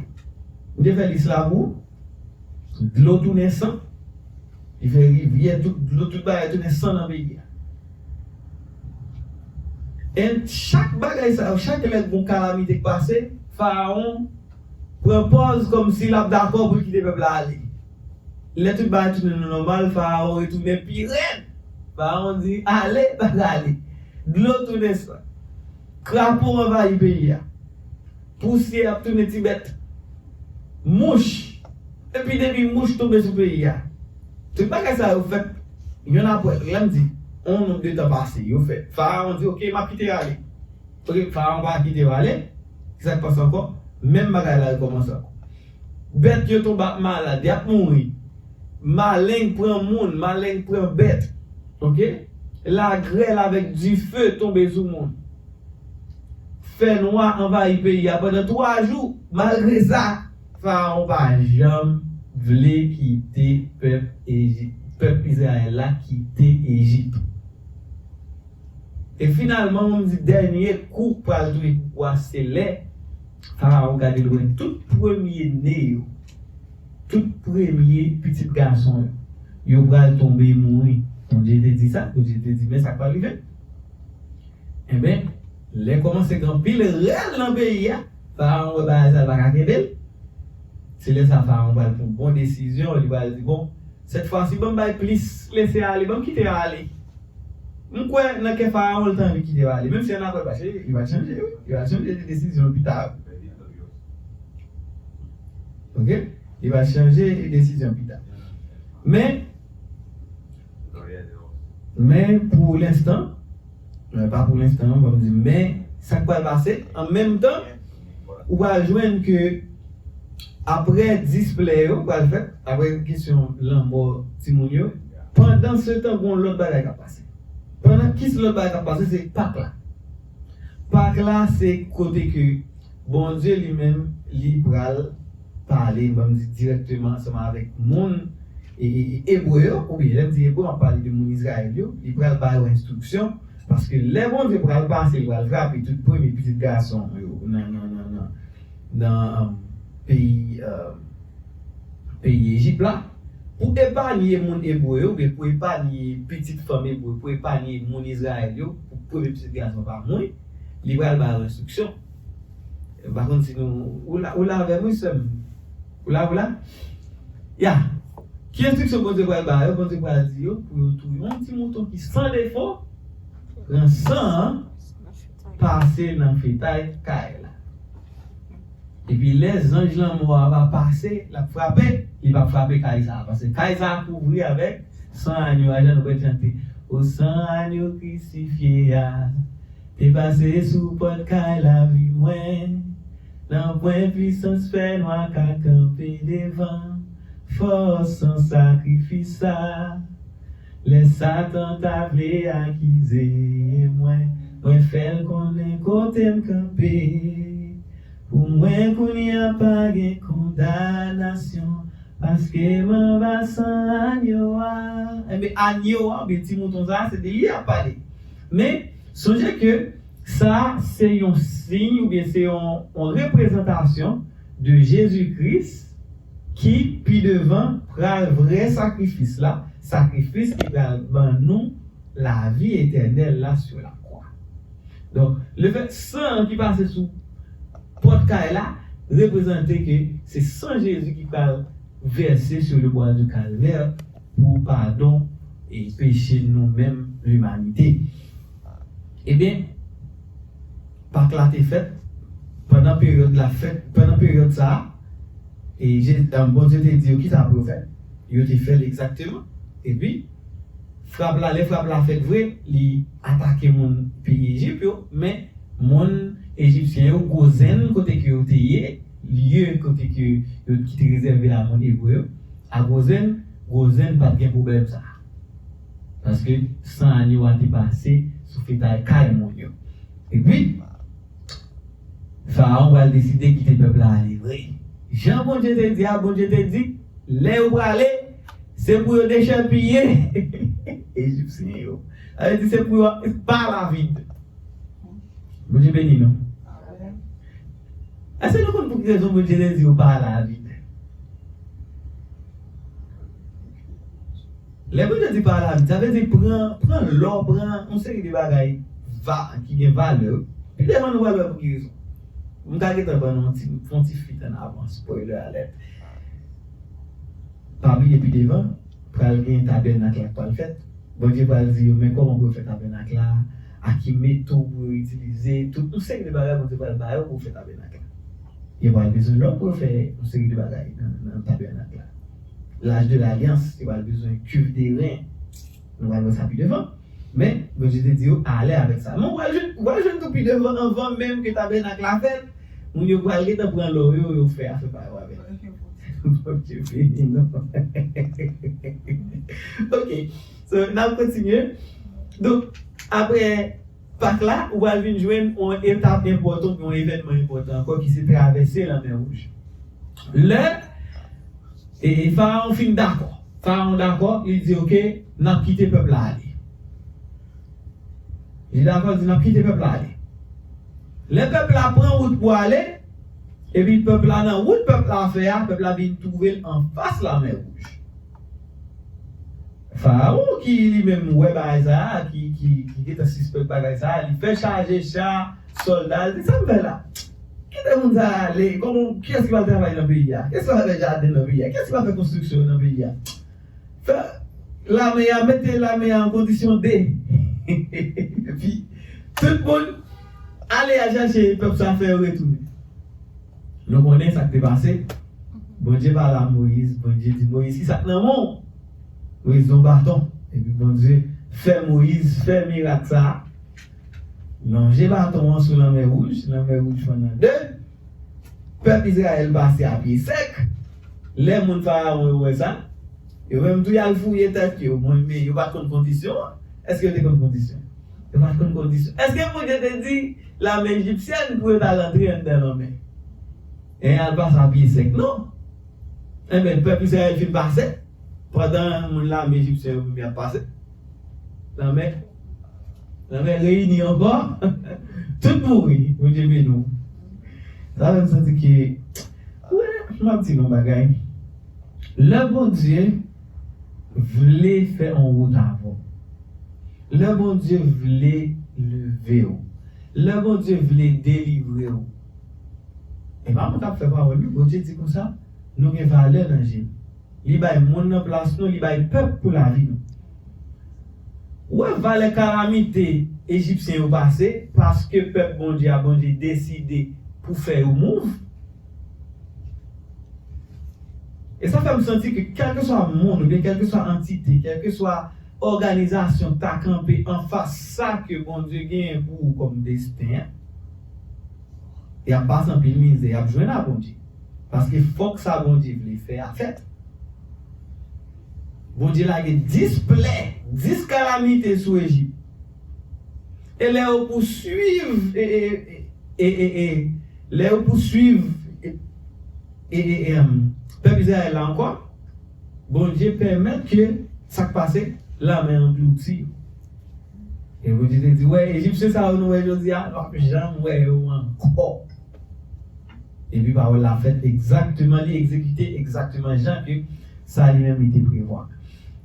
M te fè lis la pou ou. Dlo tounen san. Li fè rivyè, tout dlo, tout bagay tounen san nan peyi a. E chak bagay sa yo, chak lè gon kalamite k pase, Farawon pran pòz kòmsi l ap dakò pou l kite pèp la ale. Lè tout bagay tounen nan nòmal, Farawon retounen pi rèd. Farawon di, "Ale, pa ka ale." Dlo tounen san. Krapo anvayi peyi a. Pousyè ap tounen ti bèt. Mouch. Epi depi mouch tonbe sou peyi a. Tout bagay sa yo fèt yonn apre lòt. Lè m di, yon nonb de tan pase, yo fèt. Farawon di, "Oke, m ap kite yo ale." Oke, Farawon pa kite yo ale. Kisa k pase ankò? Menm bagay la rekòmanse ankò. Bèt yo tonbe ap malad, y ap mouri. Maleng pran moun, maleng pran bèt. Oke? Lagrèl avèk dife tonbe sou moun. Fènwa anvayi peyi a pandan twa jou. Malgre sa, Farawon pa janm vle kite pèp Eji-, pèp Izrayèl la kite Ejip. E finalman, m di dènye kou k pral touye koukou a, se lè Farawon gade l wè tout premye ne yo, tout premye pitit gason yo, yo pral tonbe mouri. Bondye te di sa, Bondye te di, men sa k pral rive. Enben, lè kòmanse gen anpil rèl nan peyi a, Farawon wè bagay sa, l pa ka kenbe l. Se lè sa Farawon pral pran bon desizyon, li pral di, "Bon, sèt fwa si, ban m bay plis lese ale, ban m kite yo ale." M kwè nan kè Farawon, li ta anvi kite yo ale. Menm si annapre l pa chanje, li va chanje, wi. Li va chanje de desizyon pita. Oke? Li va chanje de desizyon pita. Men, men pou lenstan, men pa pou lenstan, non, ban m di, men sa k pral pase, an menm tan, ou pral jwenn ke apre dis plè yo pral fèt, apre kesyon lanmò timoun yo, pandan se tan, gon lòt bagay k ap pase. Pandan ki lòt bagay k ap pase, se Pak la. Pak la, se kote ke Bondye li menm, li pral pale, ban m di, dirèkteman ansanm avèk moun e, e, e, ebre yo, oubyen lè m di ebre, m ap pale de moun Izrayèl yo, li pral ba yo enstriksyon, paske lè Bondye pral pase, li pral frape tout premye pitit gason yo nan, nan, nan, nan, nan, um, peyi, um, peyi Ejip la, pou epanye moun ebre yo, oubyen pou epanye pitit fanm ebre, pou epanye moun Izrayèl yo, pou premye pitit gason pa mouri, li pral ba yo enstriksyon. M pa konn si nou, ou la, ou la avè m, wi, sè m. Ou la, ou la? Ya. Ki enstriksyon Bondye pral ba yo? Bondye pral di yo pou yo touye yon ti mouton ki san defo, pran san an, pase nan fetay kay la. Epi lè zanj lanmò a va pase, l ap frape, li p ap frape kay sa a, paske kay sa a kouvri avèk san anyo a, jan nou konn chante, "O san anyo krisifye a, te pase sou pòt kay lavi mwen, nanpwen pwisans fènwa ka kanpe devan fòs san sakrifis sa a. Lè Satan ta vle akize mwen, mwen fè l konnen kote m kanpe. Pou mwen kounye a pa gen kondanasyon, paske m anba san anyo a." Enben, anyo a, oubyen ti mouton sa a, se de li y ap pale. Men, sonje ke sa se yon siy oubyen se yon, yon reprezantasyon de Jezi Kris ki pi devan pral vrè sakrifis la, sakrifis ki pral ban nou lavi etènèl la sur la croix. Donk, lefèt san an ki pase sou pòt kay la reprezante ke se san Jezi ki pral vèse sur le bois du calvaire pou padon e peche nou menm, limanite. Ebyen, Pak la te fèt, pandan peryòd la fèt, pandan peryòd sa a, e Je-, um, Bondye te di yo kisa pou yo fè. Yo te fè l egzakteman. Epi, frap la, lè frap la fèt vre, li atake moun peyi Ejip yo, men moun ejipsyen yo, Gozen, kote ke yo te ye, lye kote ke yo, ki te rezève a moun ebre yo, a Gozen, Gozen pa t gen pwoblèm sa a. Paske san anyo a te pase sou fetay kay moun yo. Epi, Farawon pral deside kite pèp la ale vre. Jan Bondye te di a, Bondye te di, lè yo prale, se pou yo dechèpiye Ejipsyen yo. Sa vle di se pou yo pa lavid. Bondye beni nou. Èske nou konn pou ki rezon Bondye te di yo pa lavid? Lè Bondye di pa lavid, sa vle di pran, pran lò, pran yon seri de bagay va, ki gen valè, wi. Pi devan nou pral wè pou ki rezon. M ka gentan ban nou yon ti, yon ti fwit an avan, spoiler alert. Pa bliye pi devan, pral gen tabènak la k pral fèt. Bondye pral di yo, men kòman pou yo fè tabènak la, a ki meto pou yo itilize, tout yon seri de bagay Bondye pral ba yo pou yo fè tabènak la. Yo pral bezwen lò pou yo fè yon seri de bagay nan, nan tabènak la. Laj de lalyans, yo pral bezwen kuiv de ren. Nou pral wè sa pi devan. Men, Bondye te di yo, ale avèk sa. Men w pral jwenn, w pral jwenn tou pi devan, anvan menm ke tabènak la fèt, moun yo pral gentan pran lò yo, yo fè afè pa yo avè l. Bondye beni nou. Ok. So, n ap kontinye. Donk, apre Pak la, ou pral vin jwenn yon etap enpòtan, yon evènman enpòtan ankò, ki se travèse Lanmè Wouj. Lè e, e Farawon fin dakò, Farawon dakò, li di, "Oke, n ap kite pèp la ale." Li dakò, li di, "N ap kite pèp la ale." Lè pèp la pran wout pou ale, epi pèp la nan wout pèp la fè a, pèp la vin twouve l anfas Lanmè Wouj. Farawon ki li menm wè bagay sa a, ki, ki, ki gentan sispèk bagay sa a, li fè chaje cha, sòlda, li di, "Sa m fè la? Kite moun sa a ale, kòman, kiyès ki pral travay nan peyi a? Kiyès ki pral fè jaden nan peyi a? Kiyès ki pral fè konstriksyon nan peyi a? Fè lame a, mete lame a an kondisyon de." Epi, tout moun ale al chache pèp sa fè yo retounen. Nou konnen sa k te pase. Bondye pale a Moyiz, Bondye di Moyiz, "Ki sa k nan men w?" Moyiz di yon baton. Epi Bondye fè Moyiz fè mirak sa a. Lonje baton an sou Lanmè Wouj, Lanmè Wouj fann an de. Pèp Izrayèl pase a pye sèk. Lè moun Farawon yo wè sa, yo menm tou y al fouye tèt yo. Bon, men yo pa t konn kondisyon an. Èske yo te konn kondisyon? Yo pa t konn kondisyon. Èske Bondye te di lame ejipsyèn pou yo t al antre anndan lanmè? E al pase a pye sèk, non. Enben, pèp Izrayèl fin pase. Pandan moun lame ejipsyen yo menm y ap pase, lanmè, lanmè reyini ankò. Tout mouri, Bondye beni w. Sa fè m santi ke, wè, m ap di nou yon bagay. Lè Bondye vle fè yon wout avè w, lè Bondye vle leve w, lè Bondye vle delivre w, e pa mwen k ap fè pawòl, non. Bondye di konsa, nou gen valè nan je l. Li bay moun nan plas nou, li bay pèp pou lavi nou. Ou wè valè kalamite ejipsyen yo pase, paske pèp Bondye a, Bondye deside pou fè yo move. E sa fè m santi ke kèlkeswa moun, oubyen kèlkeswa antite, kèlkeswa òganizasyon ta kanpe anfas sa ke Bondye genyen pou ou kòm desten an, y ap pase anpil mizè, y ap jwenn a Bondye. Paske fòk sa Bondye vle fè a fèt. Bondye lage dis plè, dis kalamite sou Ejip. E lè yo pouswiv, e, e, e, e, e, e, lè yo pouswiv, e, e, e, e, em, pèp Izrayèl la ankò, Bondye pèmèt ke sa k pase, lanmè anglouti yo. E Bondye te di, wè, Ejipsyen sa yo nou wè jodi a, nou p ap janm wè yo ankò. Epi pawòl la fèt egzakteman, li egzekite egzakteman jan ke sa li menm li te prevwa.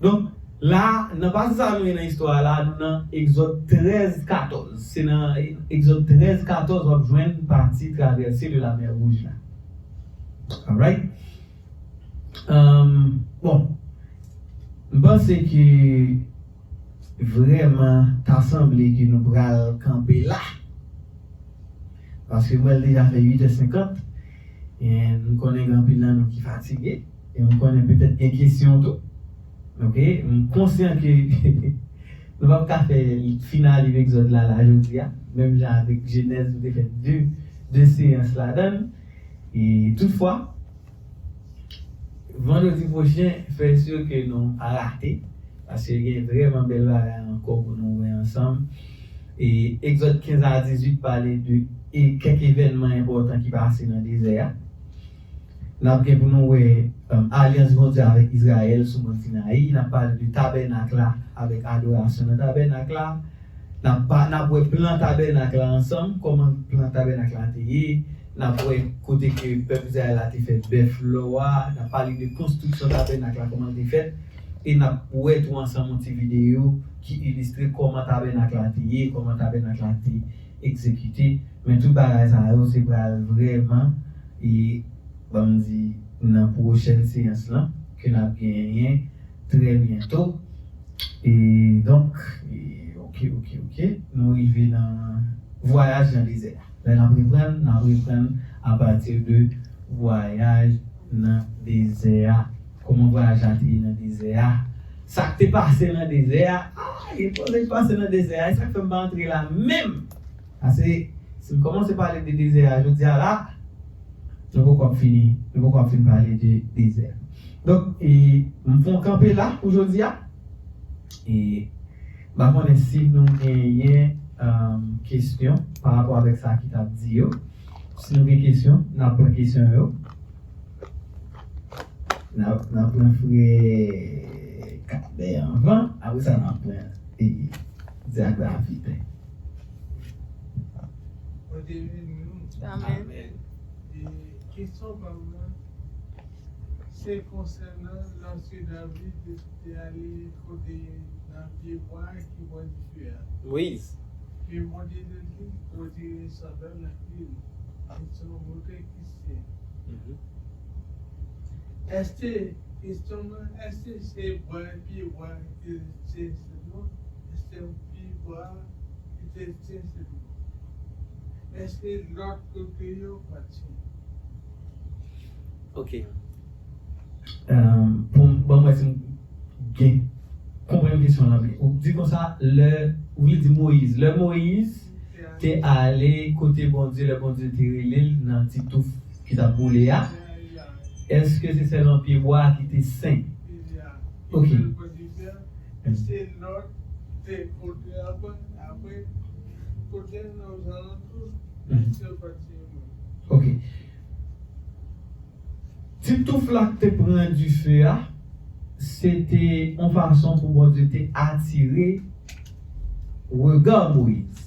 Donk, la, nan pase sa nou ye nan istwa a la, nou nan Egzòd trèz katòz. Se nan Egzòd trèz katòz w ap jwenn pati travèse de la mè wouj la. Alright? Ahn, bon, m panse ke vrèman ta sanble ke nou pral kanpe la. Paske m wè l deja fè uit è senkant. E m konnen gen anpil nan nou ki fatige. E m konnen petèt gen kesyon tou. Oke? M konsyan ke nou p ap ka fè finaliv Egzòd la, la jodi a. Menm jan avèk Jenèz, nou te fè de, de seyans ladan l. E toutfwa, vandredi pwochen, fè si ke nou pa rate, paske gen vrèman bèl bagay ankò pou nou wè ansanm. E Egzòd kenz a dizuit pale de, e, kèk evènman enpòtan ki pase nan dezè a. N ap gen pou nou wè, um, alyans Bondye avèk Izrayèl sou mòn Sinayi. N ap pale de tabènak la avèk adorasyon nan tabènak la. N ap pa, n ap wè plan tabènak la ansanm, kòman plan tabènak la te ye. N ap wè kote ke pèp Izrayèl la te fè bèf lò a. N ap pale de konstriksyon tabènak la, kòman l te fèt. E n ap wè tou ansanm yon ti videyo ki ilistre kòman tabènak la te ye, kòman tabènak la te egzekite. Men tout bagay sa yo, se pral vrèman, e, ban m di, nan pwochèn seyans lan, ke n ap genyen trè byento. E donk, e, oke, oke, oke, nou rive nan vwayaj nan dezè a. Lè n ap reprann, n ap reprann apati de vwayaj nan dezè a. Kòman vwayaj la te ye nan dezè a? Sa k te pase nan dezè a? Ah, gen koze k pase nan dezè a. E sa k fè m pa antre la menm. Paske si m kòmanse pale de dezè a jodi a la, nou poko ap fini, nou poko ap fin pale de dezè a. Donk, e, m fè yon kanpe la pou jodi a. E, m pa konnen si nou genyen, um, kesyon pa rapò avèk sa ki t ap di yo. Si nou gen kesyon, n ap pran kesyon yo. N ap, n ap pran frè Kabè anvan, apre sa n ap pran, e, Dyak David. Bondye beni nou. Amèn. Amèn. E kesyon pa m nan, se konsènan lòske David te ale kote nan pye bwa ki pran dife a. Moyiz. Ke Bondye te di, retire sandal nan pye nou. Kesyon mwen, ki sen. Mhm. Èske, kesyon mwen, èske se bwa, pye bwa ki te sen sèlman? Èske pye bwa ki te sen sèlman? Èske lòt kote yo pa t sen? Ok. Euh, pou m, ban m wè si m gen konprann kesyon lan byen. Ou di konsa, lè, ou vle di Moyiz. Lè Moyiz te ale kote Bondye, lè Bondye te rele l nan ti touf ki t ap boule a, èske se sèlman pye bwa a ki te sen? Ok. Mhm. Ok. Ti touf la k te pran dife a, se te yon fason pou Bondye te atire rega Moyiz,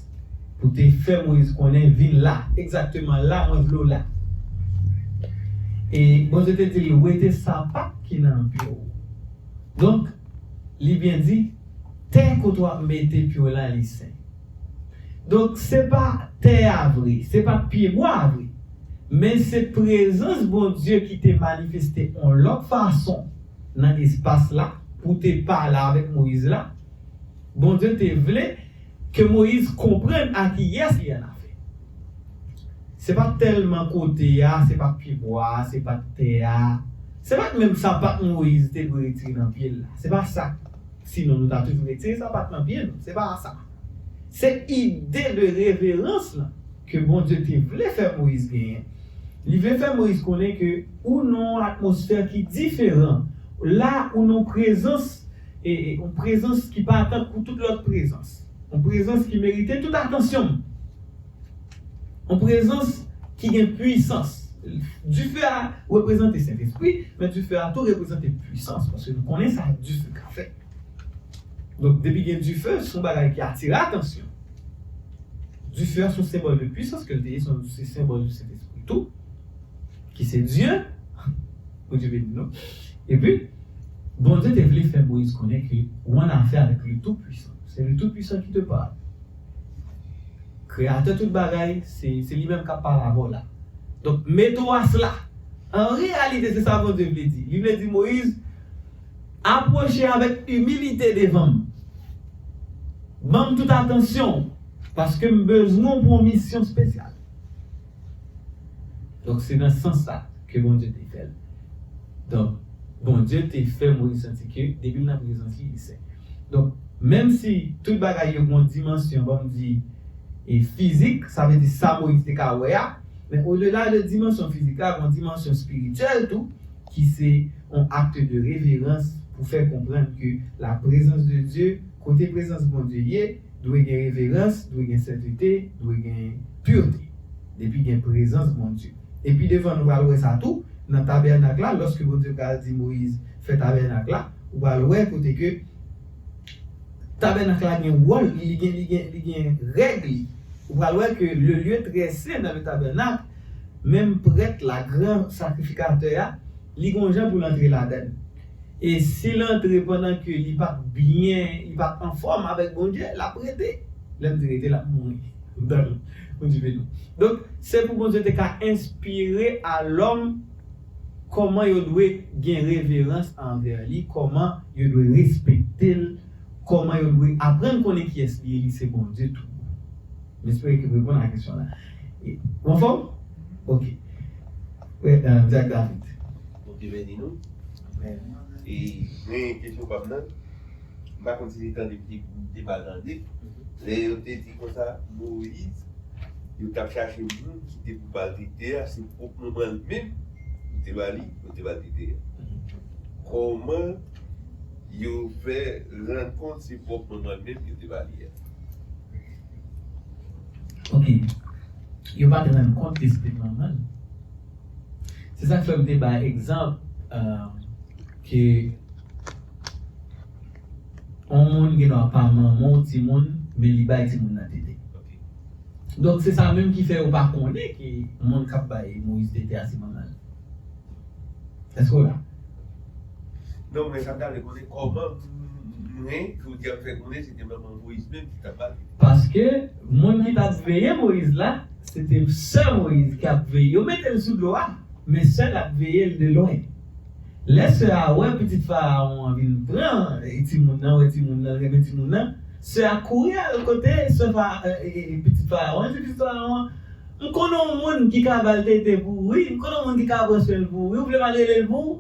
pou te fè Moyiz konnen, "Vin la, egzakteman la mwen vle w la." E Bondye te di l, "Wete sapat ki nan pye w." Donk, li byen di, tè kote w ap mete pye w la, li sen. Donk, se pa tè a vre, se pa pye bwa a vre, men se prezans Bondye ki te manifeste yon lòt fason nan espas la pou te pale avèk Moyiz la. Bondye te vle ke Moyiz konprann a kiyès li annafè. Se pa t tèlman kote a, se pa t pye bwa a, se pa t tè a, se pa t menm sapat Moyiz te dwe retire nan pye l la. Se pa sa. Sinon, nou ta toujou retire sapat nan pye nou. Se pa sa. Se ide de reverans lan ke Bondye te vle fè Moyiz genyen. Li vle fè Moyiz konnen ke ou nan yon atmosfè ki diferan. La, ou nan yon prezans, e, e, yon prezans ki pa tankou tout lòt prezans. Yon prezans ki merite tout atansyon. Yon prezans ki gen pwisans. Dife a reprezante Sentespri, men dife a tou reprezante pwisans, paske nou konnen sa dife ka fè. Donk, depi gen dife, se yon bagay ki atire atansyon. Dife a se yon senbòl de pwisans ke l te ye, se yon, se senbòl de Sentespri tou, ki se Dye. Bondye beni nou. Epi, Bondye te vle fè Moyiz konnen ke ou annafè avèk le Tout-Puissant. C'est le Tout-Puissant qui te parle. Kreyatè tout bagay, se, se li menm k ap pale avè w la. Donk, mete w asla. An reyalite, se sa Bondye vle di. Li vle di, Moyiz, apwoche avèk imilite devan m. Ban m tout atansyon w, paske m bezwen w pou yon misyon espesyal. Donk, se nan sans sa ke Bondye te fè l. Donk, Bondye te fè Moyiz santi ke depi l nan prezans li, li sen. Donk, menm si tout bagay yo gen yon dimansyon, ban m di, e fizik, sa vle di sa Moyiz te ka wè a, men odela de dimansyon fizik la, gen yon dimansyon espirityèl tou, ki se yon akte de reverans pou fè konprann ke la prezans de Dye, kote prezans Bondye ye, dwe gen reverans, dwe gen sentete, dwe gen pirte. Depi gen prezans Bondye. Epi devan nou pral wè sa tou, nan tabènak la, lòske Bondye pral di Moyiz fè tabènak la, ou pral wè kote ke tabènak la gen wòl li, li gen, li gen, li gen règ li. Ou pral wè ke le lieu très saint dans le tabernacle, menm prèt la, gran sakrifikatè a, li gen yon jan pou l antre ladan l. E si l antre pandan ke li p ap byen, li p ap anfòm avèk Bondye, l ap rete. Lè m di rete, l ap mouri. Donk, Bondye beni nou. Donk, se pou Bondye te ka enspire a lòm kòman yo dwe gen reverans anvè li, kòman yo dwe respekte l, kòman yo dwe aprann konnen kiyès li ye, li se Bondye tou. M espere ke m reponn a kesyon la. E, ou anfòm? Ok. Wè, euh, Jack David. Bondye beni nou. E, men kesyon pa m nan. M pa konn si se tande m te, m te mal tande. Lè yo te di konsa, Moyiz, yo t ap chache moun ki te pou ba l tete a, se pwòp manman l menm, yo te ba li, yo te ba l tete a. Kòman yo fè rann kont se pwòp manman l menm yo te ba li a? Ok. Yo pa t rann kont ke se te manman l. Se sa k fè m te bay egzanp, euh, ke yon moun gen dwa pa manman yon timoun, men li bay timoun nan tete. Donk, se sa menm ki fè yo pa konnen ke moun k ap bay Moyiz tete a se manman l. Èske w la? Non, men sa m ta vle konnen kòman mwen, jodi a, m fè konnen se te manman Moyiz menm ki t ap ba l. Paske moun ki t ap veye Moyiz la, se te sè Moyiz ki ap veye. Yo mete l sou dlo a, men sè l ap veye l de lwen. Lè sè a wè pitit Farawon an vin pran, e, timoun nan, wè timoun nan, renmen timoun nan, sè a kouri al kote sè Fa-, e, e, e, pitit Farawon, li di pitit Farawon an, "M konnen yon moun ki ka ba l tete pou ou, wi. M konnen yon moun ki ka pran swen l pou ou, wi. Ou vle m al rele l pou ou?"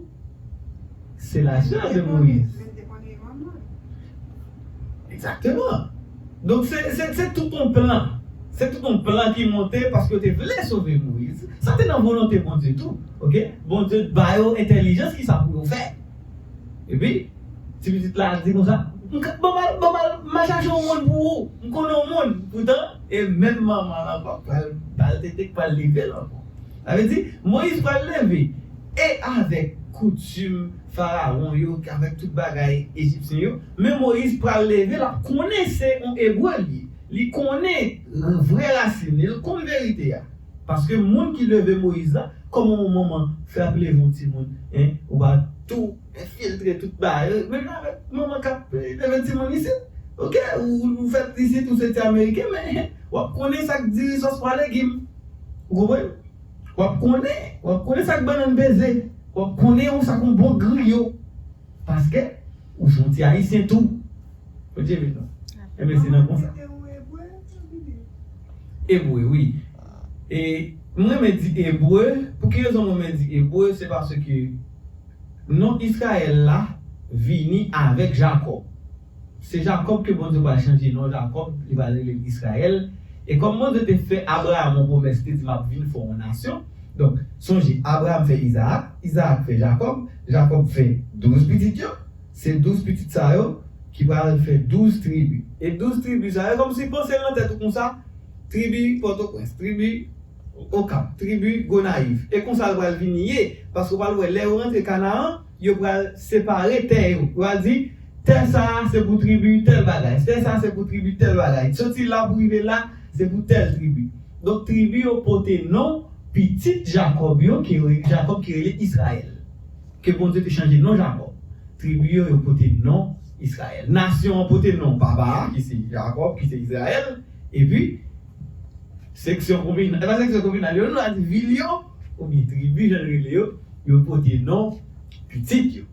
Se la sè de Moyiz. Egzakteman. Donk, se, se, se tout yon plan. Se tout yon plan ki monte paske yo te vle sove Moyiz. Sa te nan volonte Bondye tou. Ok? Bondye ba yo entèlijans ki sa pou yo fè. Epi, ti pitit la di konsa, "M ka, ban m al, ban m al, m al chache yon moun pou ou. M konnen yon moun." Poutan, e menm manman l ankò, pral ba l tete, k pral leve l ankò. Sa vle di, Moyiz pral leve. E avèk koutim Farawon yo, avèk tout bagay Ejipsyen yo, men Moyiz pral leve, l ap konnen se yon Ebre li ye. Li konnen vrè rasin li, li konn verite a. Paske moun ki leve Moyiz la, kòman yon manman fè ap leve yon timoun, en, ou pa tou enfiltre tout bagay. Menm jan avèk manman k ap, eh, leve timoun isit. Ok, ou, ou fèt isit, ou se ti Ameriken, men w ap konnen sa k diri sòs pwa legim. Ou konprann? W ap konnen, w ap konnen sa k bannann peze. W ap konnen sa k yon bon griyo. Paske ou se yon ti Ayisyen tou. Bondye beni nou. Enben, se nan konsa. Ebre, wi. E mwen renmen di Ebre. Pou ki rezon mwen renmen di Ebre? Se paske non Izrayèl la vini avèk Jakòb. Se Jakòb ke Bondye pral chanje non Jakòb, li pral rele l Izrayèl. E kòm Bondye te fè Abraram yon pwomès, li te di, "M ap vin fè w yon nasyon." Donk, sonje, Abraram fè Izaak, Izaak fè Jakòb, Jakòb fè douz pitit yo. Se douz pitit sa yo ki pral fè douz tribi. E douz tribi sa yo, kòmsi panse l nan tèt ou konsa, tribi Pòtoprens, tribi Okap, tribi Gonayiv. E konsa l pral vini ye, paske w pral wè, lè yo rantre Kanaan, yo pral separe tè yo. Yo pral di, "Tè sa a se pou tribi tèl bagay, tè sa a se pou tribi tèl bagay. Soti la pou rive la, se pou tèl tribi." Donk, tribi yo pote non pitit Jakòb yo, ki re-, Jakòb ki rele Izrayèl. Ke Bondye te chanje non Jakòb. Tribi yo, yo pote non Izrayèl. Nasyon an pote non papa a, ki se Jakòb, ki se Izrayèl, epi seksyon kominal, e pa seksyon kominal, yo, nou a di vil yo, oubyen tribi, jan yo rele yo, yo pote non pitit yo.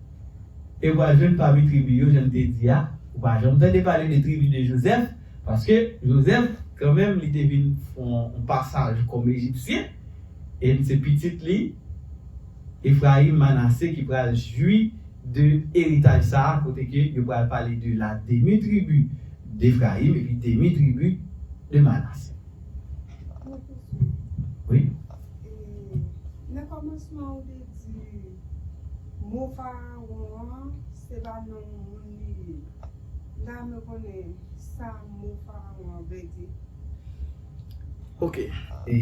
E w pral jwenn pami tribi yo, jan m te di a, ou pa janm tande pale de tribi de Jozèf, paske Jozèf, kanmenm, li te vin fè yon, yon pasaj kòm Ejipsyen, e se pitit li, Efrayim, Manase, ki pral jwi de eritaj sa a, kote ke yo pral pale de la demi tribi d'Efrayim epi demi tribi de Manase. Wi. E, nan kòmansman, ou te di mo Farawon an, se pa non moun li ye. La, mwen konnen sa mo Farawon an vle di. Ok. E,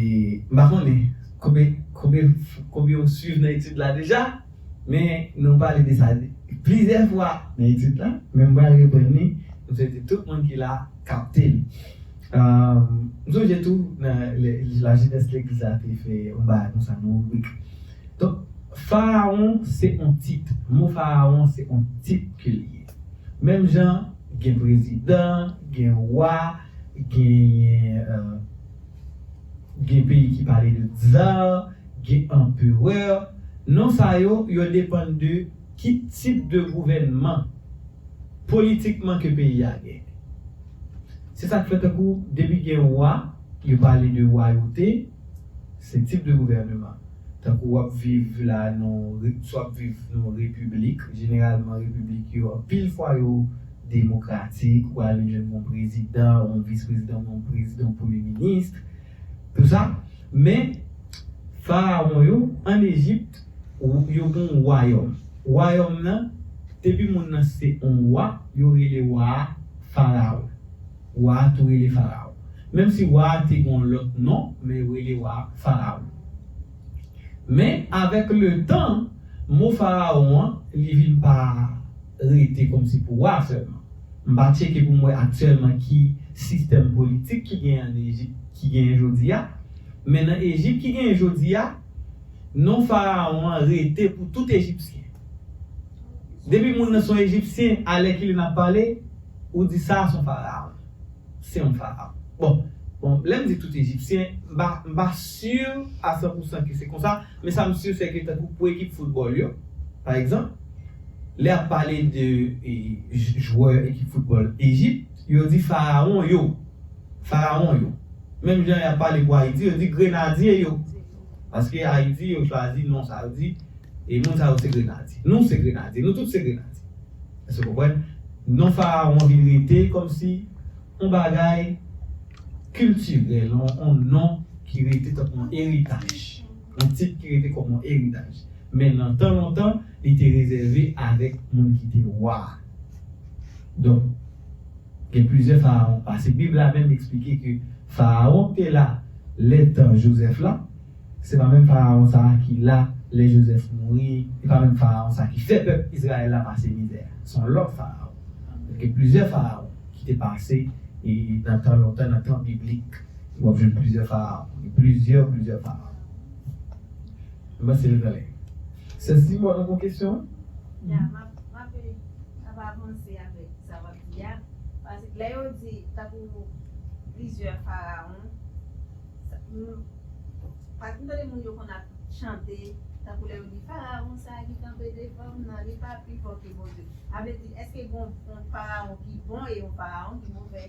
m pa konnen konbyen, konbyen, konbyen w swiv nan etid la deja, men nou pale de sa plizyè fwa nan etid la, men m pral reprann li. M swete tout moun ki la kapte l. Euh, m sonje tou, nan le-, lajenès legliz la te fè yon bagay konsa, nan yon ribrik. Donk, Farawon se yon tit. Mo farawon se yon tit ke l ye. Menm jan gen prezidan, gen wa, gen, euh, gen peyi ki pale de tsar, gen anperè. Non sa yo, yo depann de ki tip de gouvènman politikman ke peyi a gen. Se sa k fè tankou depi gen wa, yo pale de wayote, se tip de gouvèneman. Tankou w ap viv la nan, swa w ap viv nan repiblik, jeneralman repiblik yo, anpil fwa yo demokratik, ou pral jwenn yon prezidan, yon vis prezidan, yon prezidan, premye minis, tou sa. Men, farawon yo, ann Ejip, yo gen yon wayòm. Wayòm nan, depi moun nan se yon wa, yo rele wa a farawon. Wa a tou rele farawon. Menm si wa a te gen yon lòt non, men yo rele wa a farawon. Men, avèk letan, mo farawon an, li vin pa rete kòmsi pou wa sèlman. M pa tcheke pou m wè aktyèlman ki sistèm politik ki gen ann Ejip, ki genyen jodi a. Men nan Ejip ki genyen jodi a, non farawon an rete pou tout Ejipsyen. Depi moun nan se yon Ejipsyen, alèkile n ap pale, ou di sa se yon farawon. Se yon farawon. Bon, bon, lè m di tout Ejipsyen, m pa, m pa si a san pou san ke se konsa, men sa m si se ke tankou pou ekip foutbòl yo, pa egzanp, lè y ap pale de, e, j-, jwè ekip foutbòl Ejip, yo di farawon yo. Farawon yo. Menm jan y ap pale pou Ayiti, yo di grenadye yo. Paske Ayiti, yo chwazi non sa, yo di, e moun sa yo se grenadye. Nou se grenadye, nou tout se grenadye. Èske w konprann? Non farawon vin rete kòmsi yon bagay kiltirèl, yon, yon non ki rete tankou yon eritaj. Yon tit ki rete kòm yon eritaj. Men nan tan lontan, li te rezève avèk moun ki te wa. Donk, gen plizyè farawon. Paske Bib la menm eksplike ke farawon ki te la lè tan Jozèf la, se pa menm farawon sa a ki la lè Jozèf mouri, e pa menm farawon sa a ki fè pèp Izrayèl la pase mizè a. Se yon lòt farawon. Donk, gen plizyè farawon ki te pase, e nan tan lontan, nan tan biblik, w ap jwenn plizyè farawon. Gen plizyè, plizyè farawon. Mwen se letan lè. Sè Simon, ou gen kesyon? Ya, m ap, m ap, m ap avanse avèk sa w ap di a. Paske lè yo di, tankou plizyè farawon, sa, m, paske m tande moun yo konn ap chante, tankou lè yo di, farawon sa a ki kanpe devan m nan, li pa pi fò ke Bondye. Sa vle di, èske gen yon farawon ki bon e yon farawon ki move?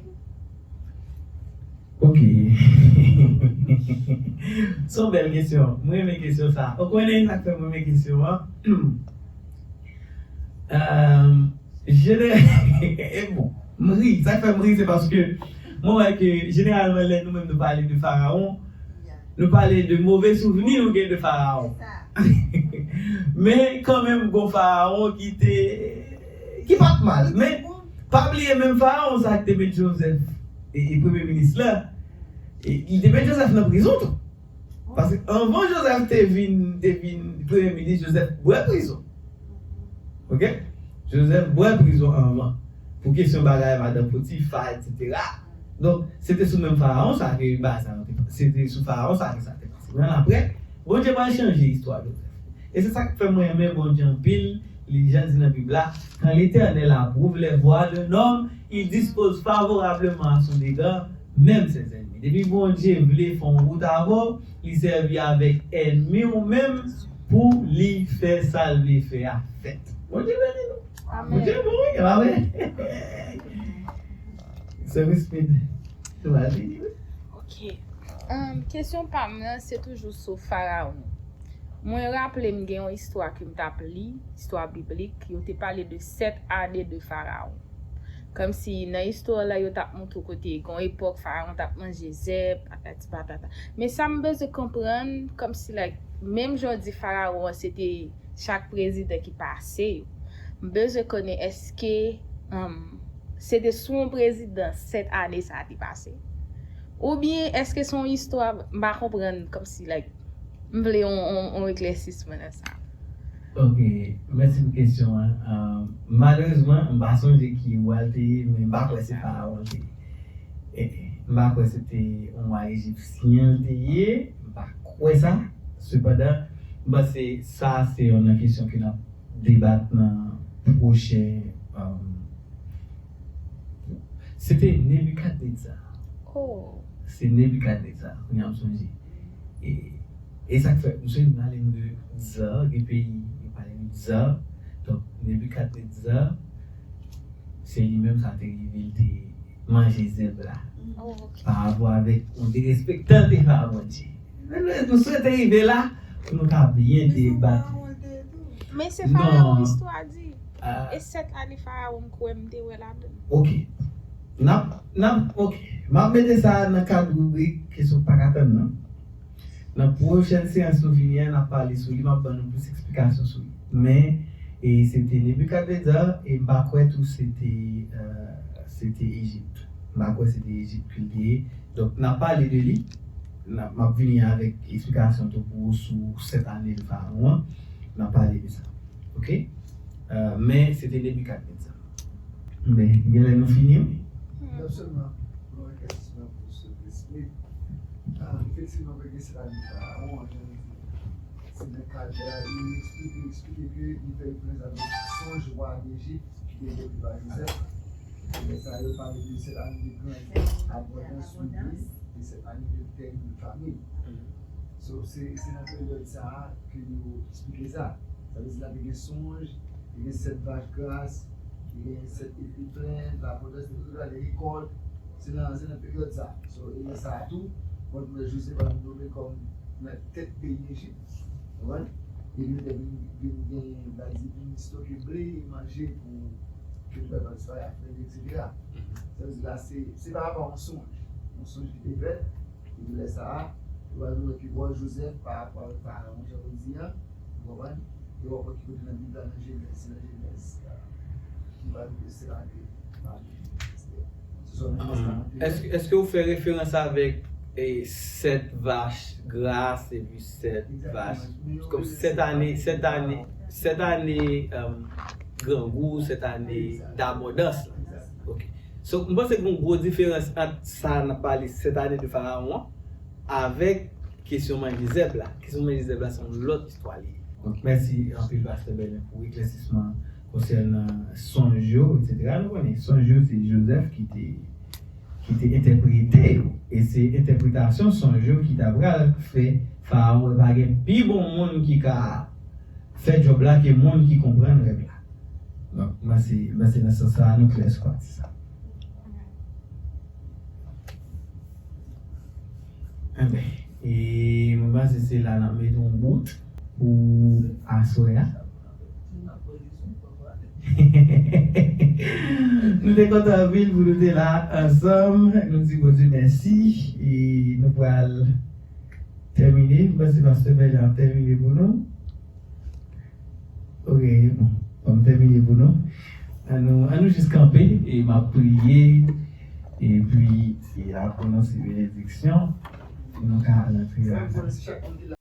Ok. Se yon bèl kesyon. Mwen renmen kesyon sa. Ou konnen sa k fè mwen renmen kesyon an? Euh, jenè-, e bon, m ri. Sa k fè m ri, se paske mwen wè ke jeneralman lè nou menm nou pale de farawon, nou pale de move souvni nou gen de farawon. Men kanmenm, gon farawon ki te, ki pa t mal. Men pa bliye, menm farawon sa ki te met Jozèf, e, e premye minis la, e, li te met Jozèf nan prizon tou. Paske anvan Jozèf te vin, te vin premye minis, Jozèf bwè prizon. Ok? Jozèf bwè prizon anvan. Pou kesyon bagay madan Potifa, etsetera. Donk, se te sou menm farawon sa ke bagay sa yo te pase. Se te sou farawon sa ke sa te pase. Men apre, Bondye pral chanje istwa Jozèf. E se sa k fè mwen renmen Bondye anpil, li jan di nan Bib la, quand l'Éternel approuve les voies d'un homme, il dispose favorablement à son égard, même ses ennemis. Depi Bondye vle fè yon wout avè w, li sèvi avèk ènmi w menm pou li fè sa l vle fè a fèt. Bondye beni nou. Amèn. Bondye bon, wi, amèn. Sè Wismith, nou va vini, wi. Ok. Um, kesyon pa m nan, se toujou sou Farawon. Mwen raple m gen yon istwa ke m t ap li, istwa biblik, yo te pale de sèt ane de Farawon. Kòmsi nan istwa la, yo t ap montre w kote gen yon epòk Farawon t ap manje zèb, patati patata. Men sa m bezwen konprann, kòmsi, like, menm jan w di Farawon an, se te chak prezidan ki pase yo. M bezwen konnen èske, um, se te sou yon prezidan sèt ane sa a te pase? Oubyen èske se yon istwa, m pa konprann, kòmsi, like, m vle yon, yon, yon eklèsisman nan sa. Ok, mèsi pou kesyon an. Uh, malerezman, m pa sonje ki wa l te ye, men m pa kwè se Farawon l te ye. E, e, m pa kwè se te yon wa ejipsyen l te ye, m pa kwè sa. Sepandan, M panse sa se youn nan kesyon ke n ap debat nan pwochen, um, se te Nebikadneza. Oh. Se Nebikadneza, kounye a m sonje. E, e sa k fè, m sonje m pale nou de Dza, gen peyi yo pale nou Dza. Donk, Nebikadneza, se li menm sa te rive, li te manje zèb la. Oh, ok. Pa rapò avèk yon derespektan l te fè a Bondye. Men nou, nou swete rive la pou nou ka byen debat. Men se Farawon istwa di. Ah, E sèt ane Farawon m kwè m te wè ladan. Ok. N ap, n ap, ok. M ap mete sa nan kad ribrik kesyon pa ka tann nan. Nan pwochèn seyans nou vini an, n ap pale sou li, m ap ban nou plis eksplikasyon sou li. Men, e, se te Nebikadneza, e m pa kwè tou se te, euh, se te Ejip. M pa kwè se te Ejip ke l te ye. Donk, n ap pale de li. N ap, m ap vini avèk eksplikasyon tou pou ou sou sèt ane de Farawon an. N ap pale de sa. Ok? Euh, men, se te Nebikadneza. Men, genlè nou fini, wi. N ap sèlman yon eklatèsman pou Sir Smith. Ah, efektivman, mwen gen sèt ane Farawon, jan li di. Se nan kad la, li eksplike, li eksplike ke li fè referans avèk sonj wa Ejip ki te gen depi pa Jozèf. Lè sa yo pale de sèt ane de gran abondans sou li e sèt ane de tèrib famin. So, se, se nan peryòd sa a ke yo eksplike sa. Sa vle di la te gen sonj, te gen sèt vach gras, te gen sèt epi plen, labondans, te gen tout bagay, rekòt. Se nan, se nan peryòd sa. So, e lè sa a tou, mwen, mwen Jozèf ap nome kòm nan tèt peyi Ejip. Konprann? E yo te vin, vin gen, bagay di vin stoke ble, manje pou ke li pa disparèt, etsetera. Sa vle di la, se, se pa rapò a yon sonj. Yon sonj ki te fèt, epi lè sa a, yo pral wè ke bò Jozèf pa rapò avèk Farawon, jan yo di an, ou konprann? E w ap wè ki kote nan Bib la, nan Jenèz, se nan Jenèz, ki pale de sèt ane, pale de Estè. Se sèlman konsa. Èske, èske ou fè referans avèk, e, sèt vach gras epi sèt vach, kòm sèt ane, sèt ane, sèt ane, um, grangou, sèt ane dabondans la. Ok. So, m panse gen yon gwo diferans ant sa n ap pale sèt ane de Farawon an avèk kesyon manje zèb la. Kesyon manje zèb la se yon lòt istwa li ye. Ok, mèsi anpil, Pastè Bèlen, pou eklèsisman konsènan sonj yo, etsetera. Nou konnen sonj yo se Jozèf ki te, ki te entèprete yo. E se entèpretasyon sonj yo ki ta pral fè Farawon wè pa gen pi bon moun ki ka fè djòb la ke moun ki konprann rèv la. Donk, mwen se, mwen se nan sans sa a nou klè sou pati sa. Enben, e mwen panse se la n ap mete yon bout pou aswè a. Nou te kontan anpil pou nou te la ansanm. Nou di Bondye mèsi. E nou pral tèmine. Mwen se Pastè Bèlen ap tèmine pou nou. Ok, bon. Ban m tèmine pou nou. An nou, an nou jis kanpe e m ap priye. Epi, e ap pwononse benediksyon. Pou nou ka rantre la.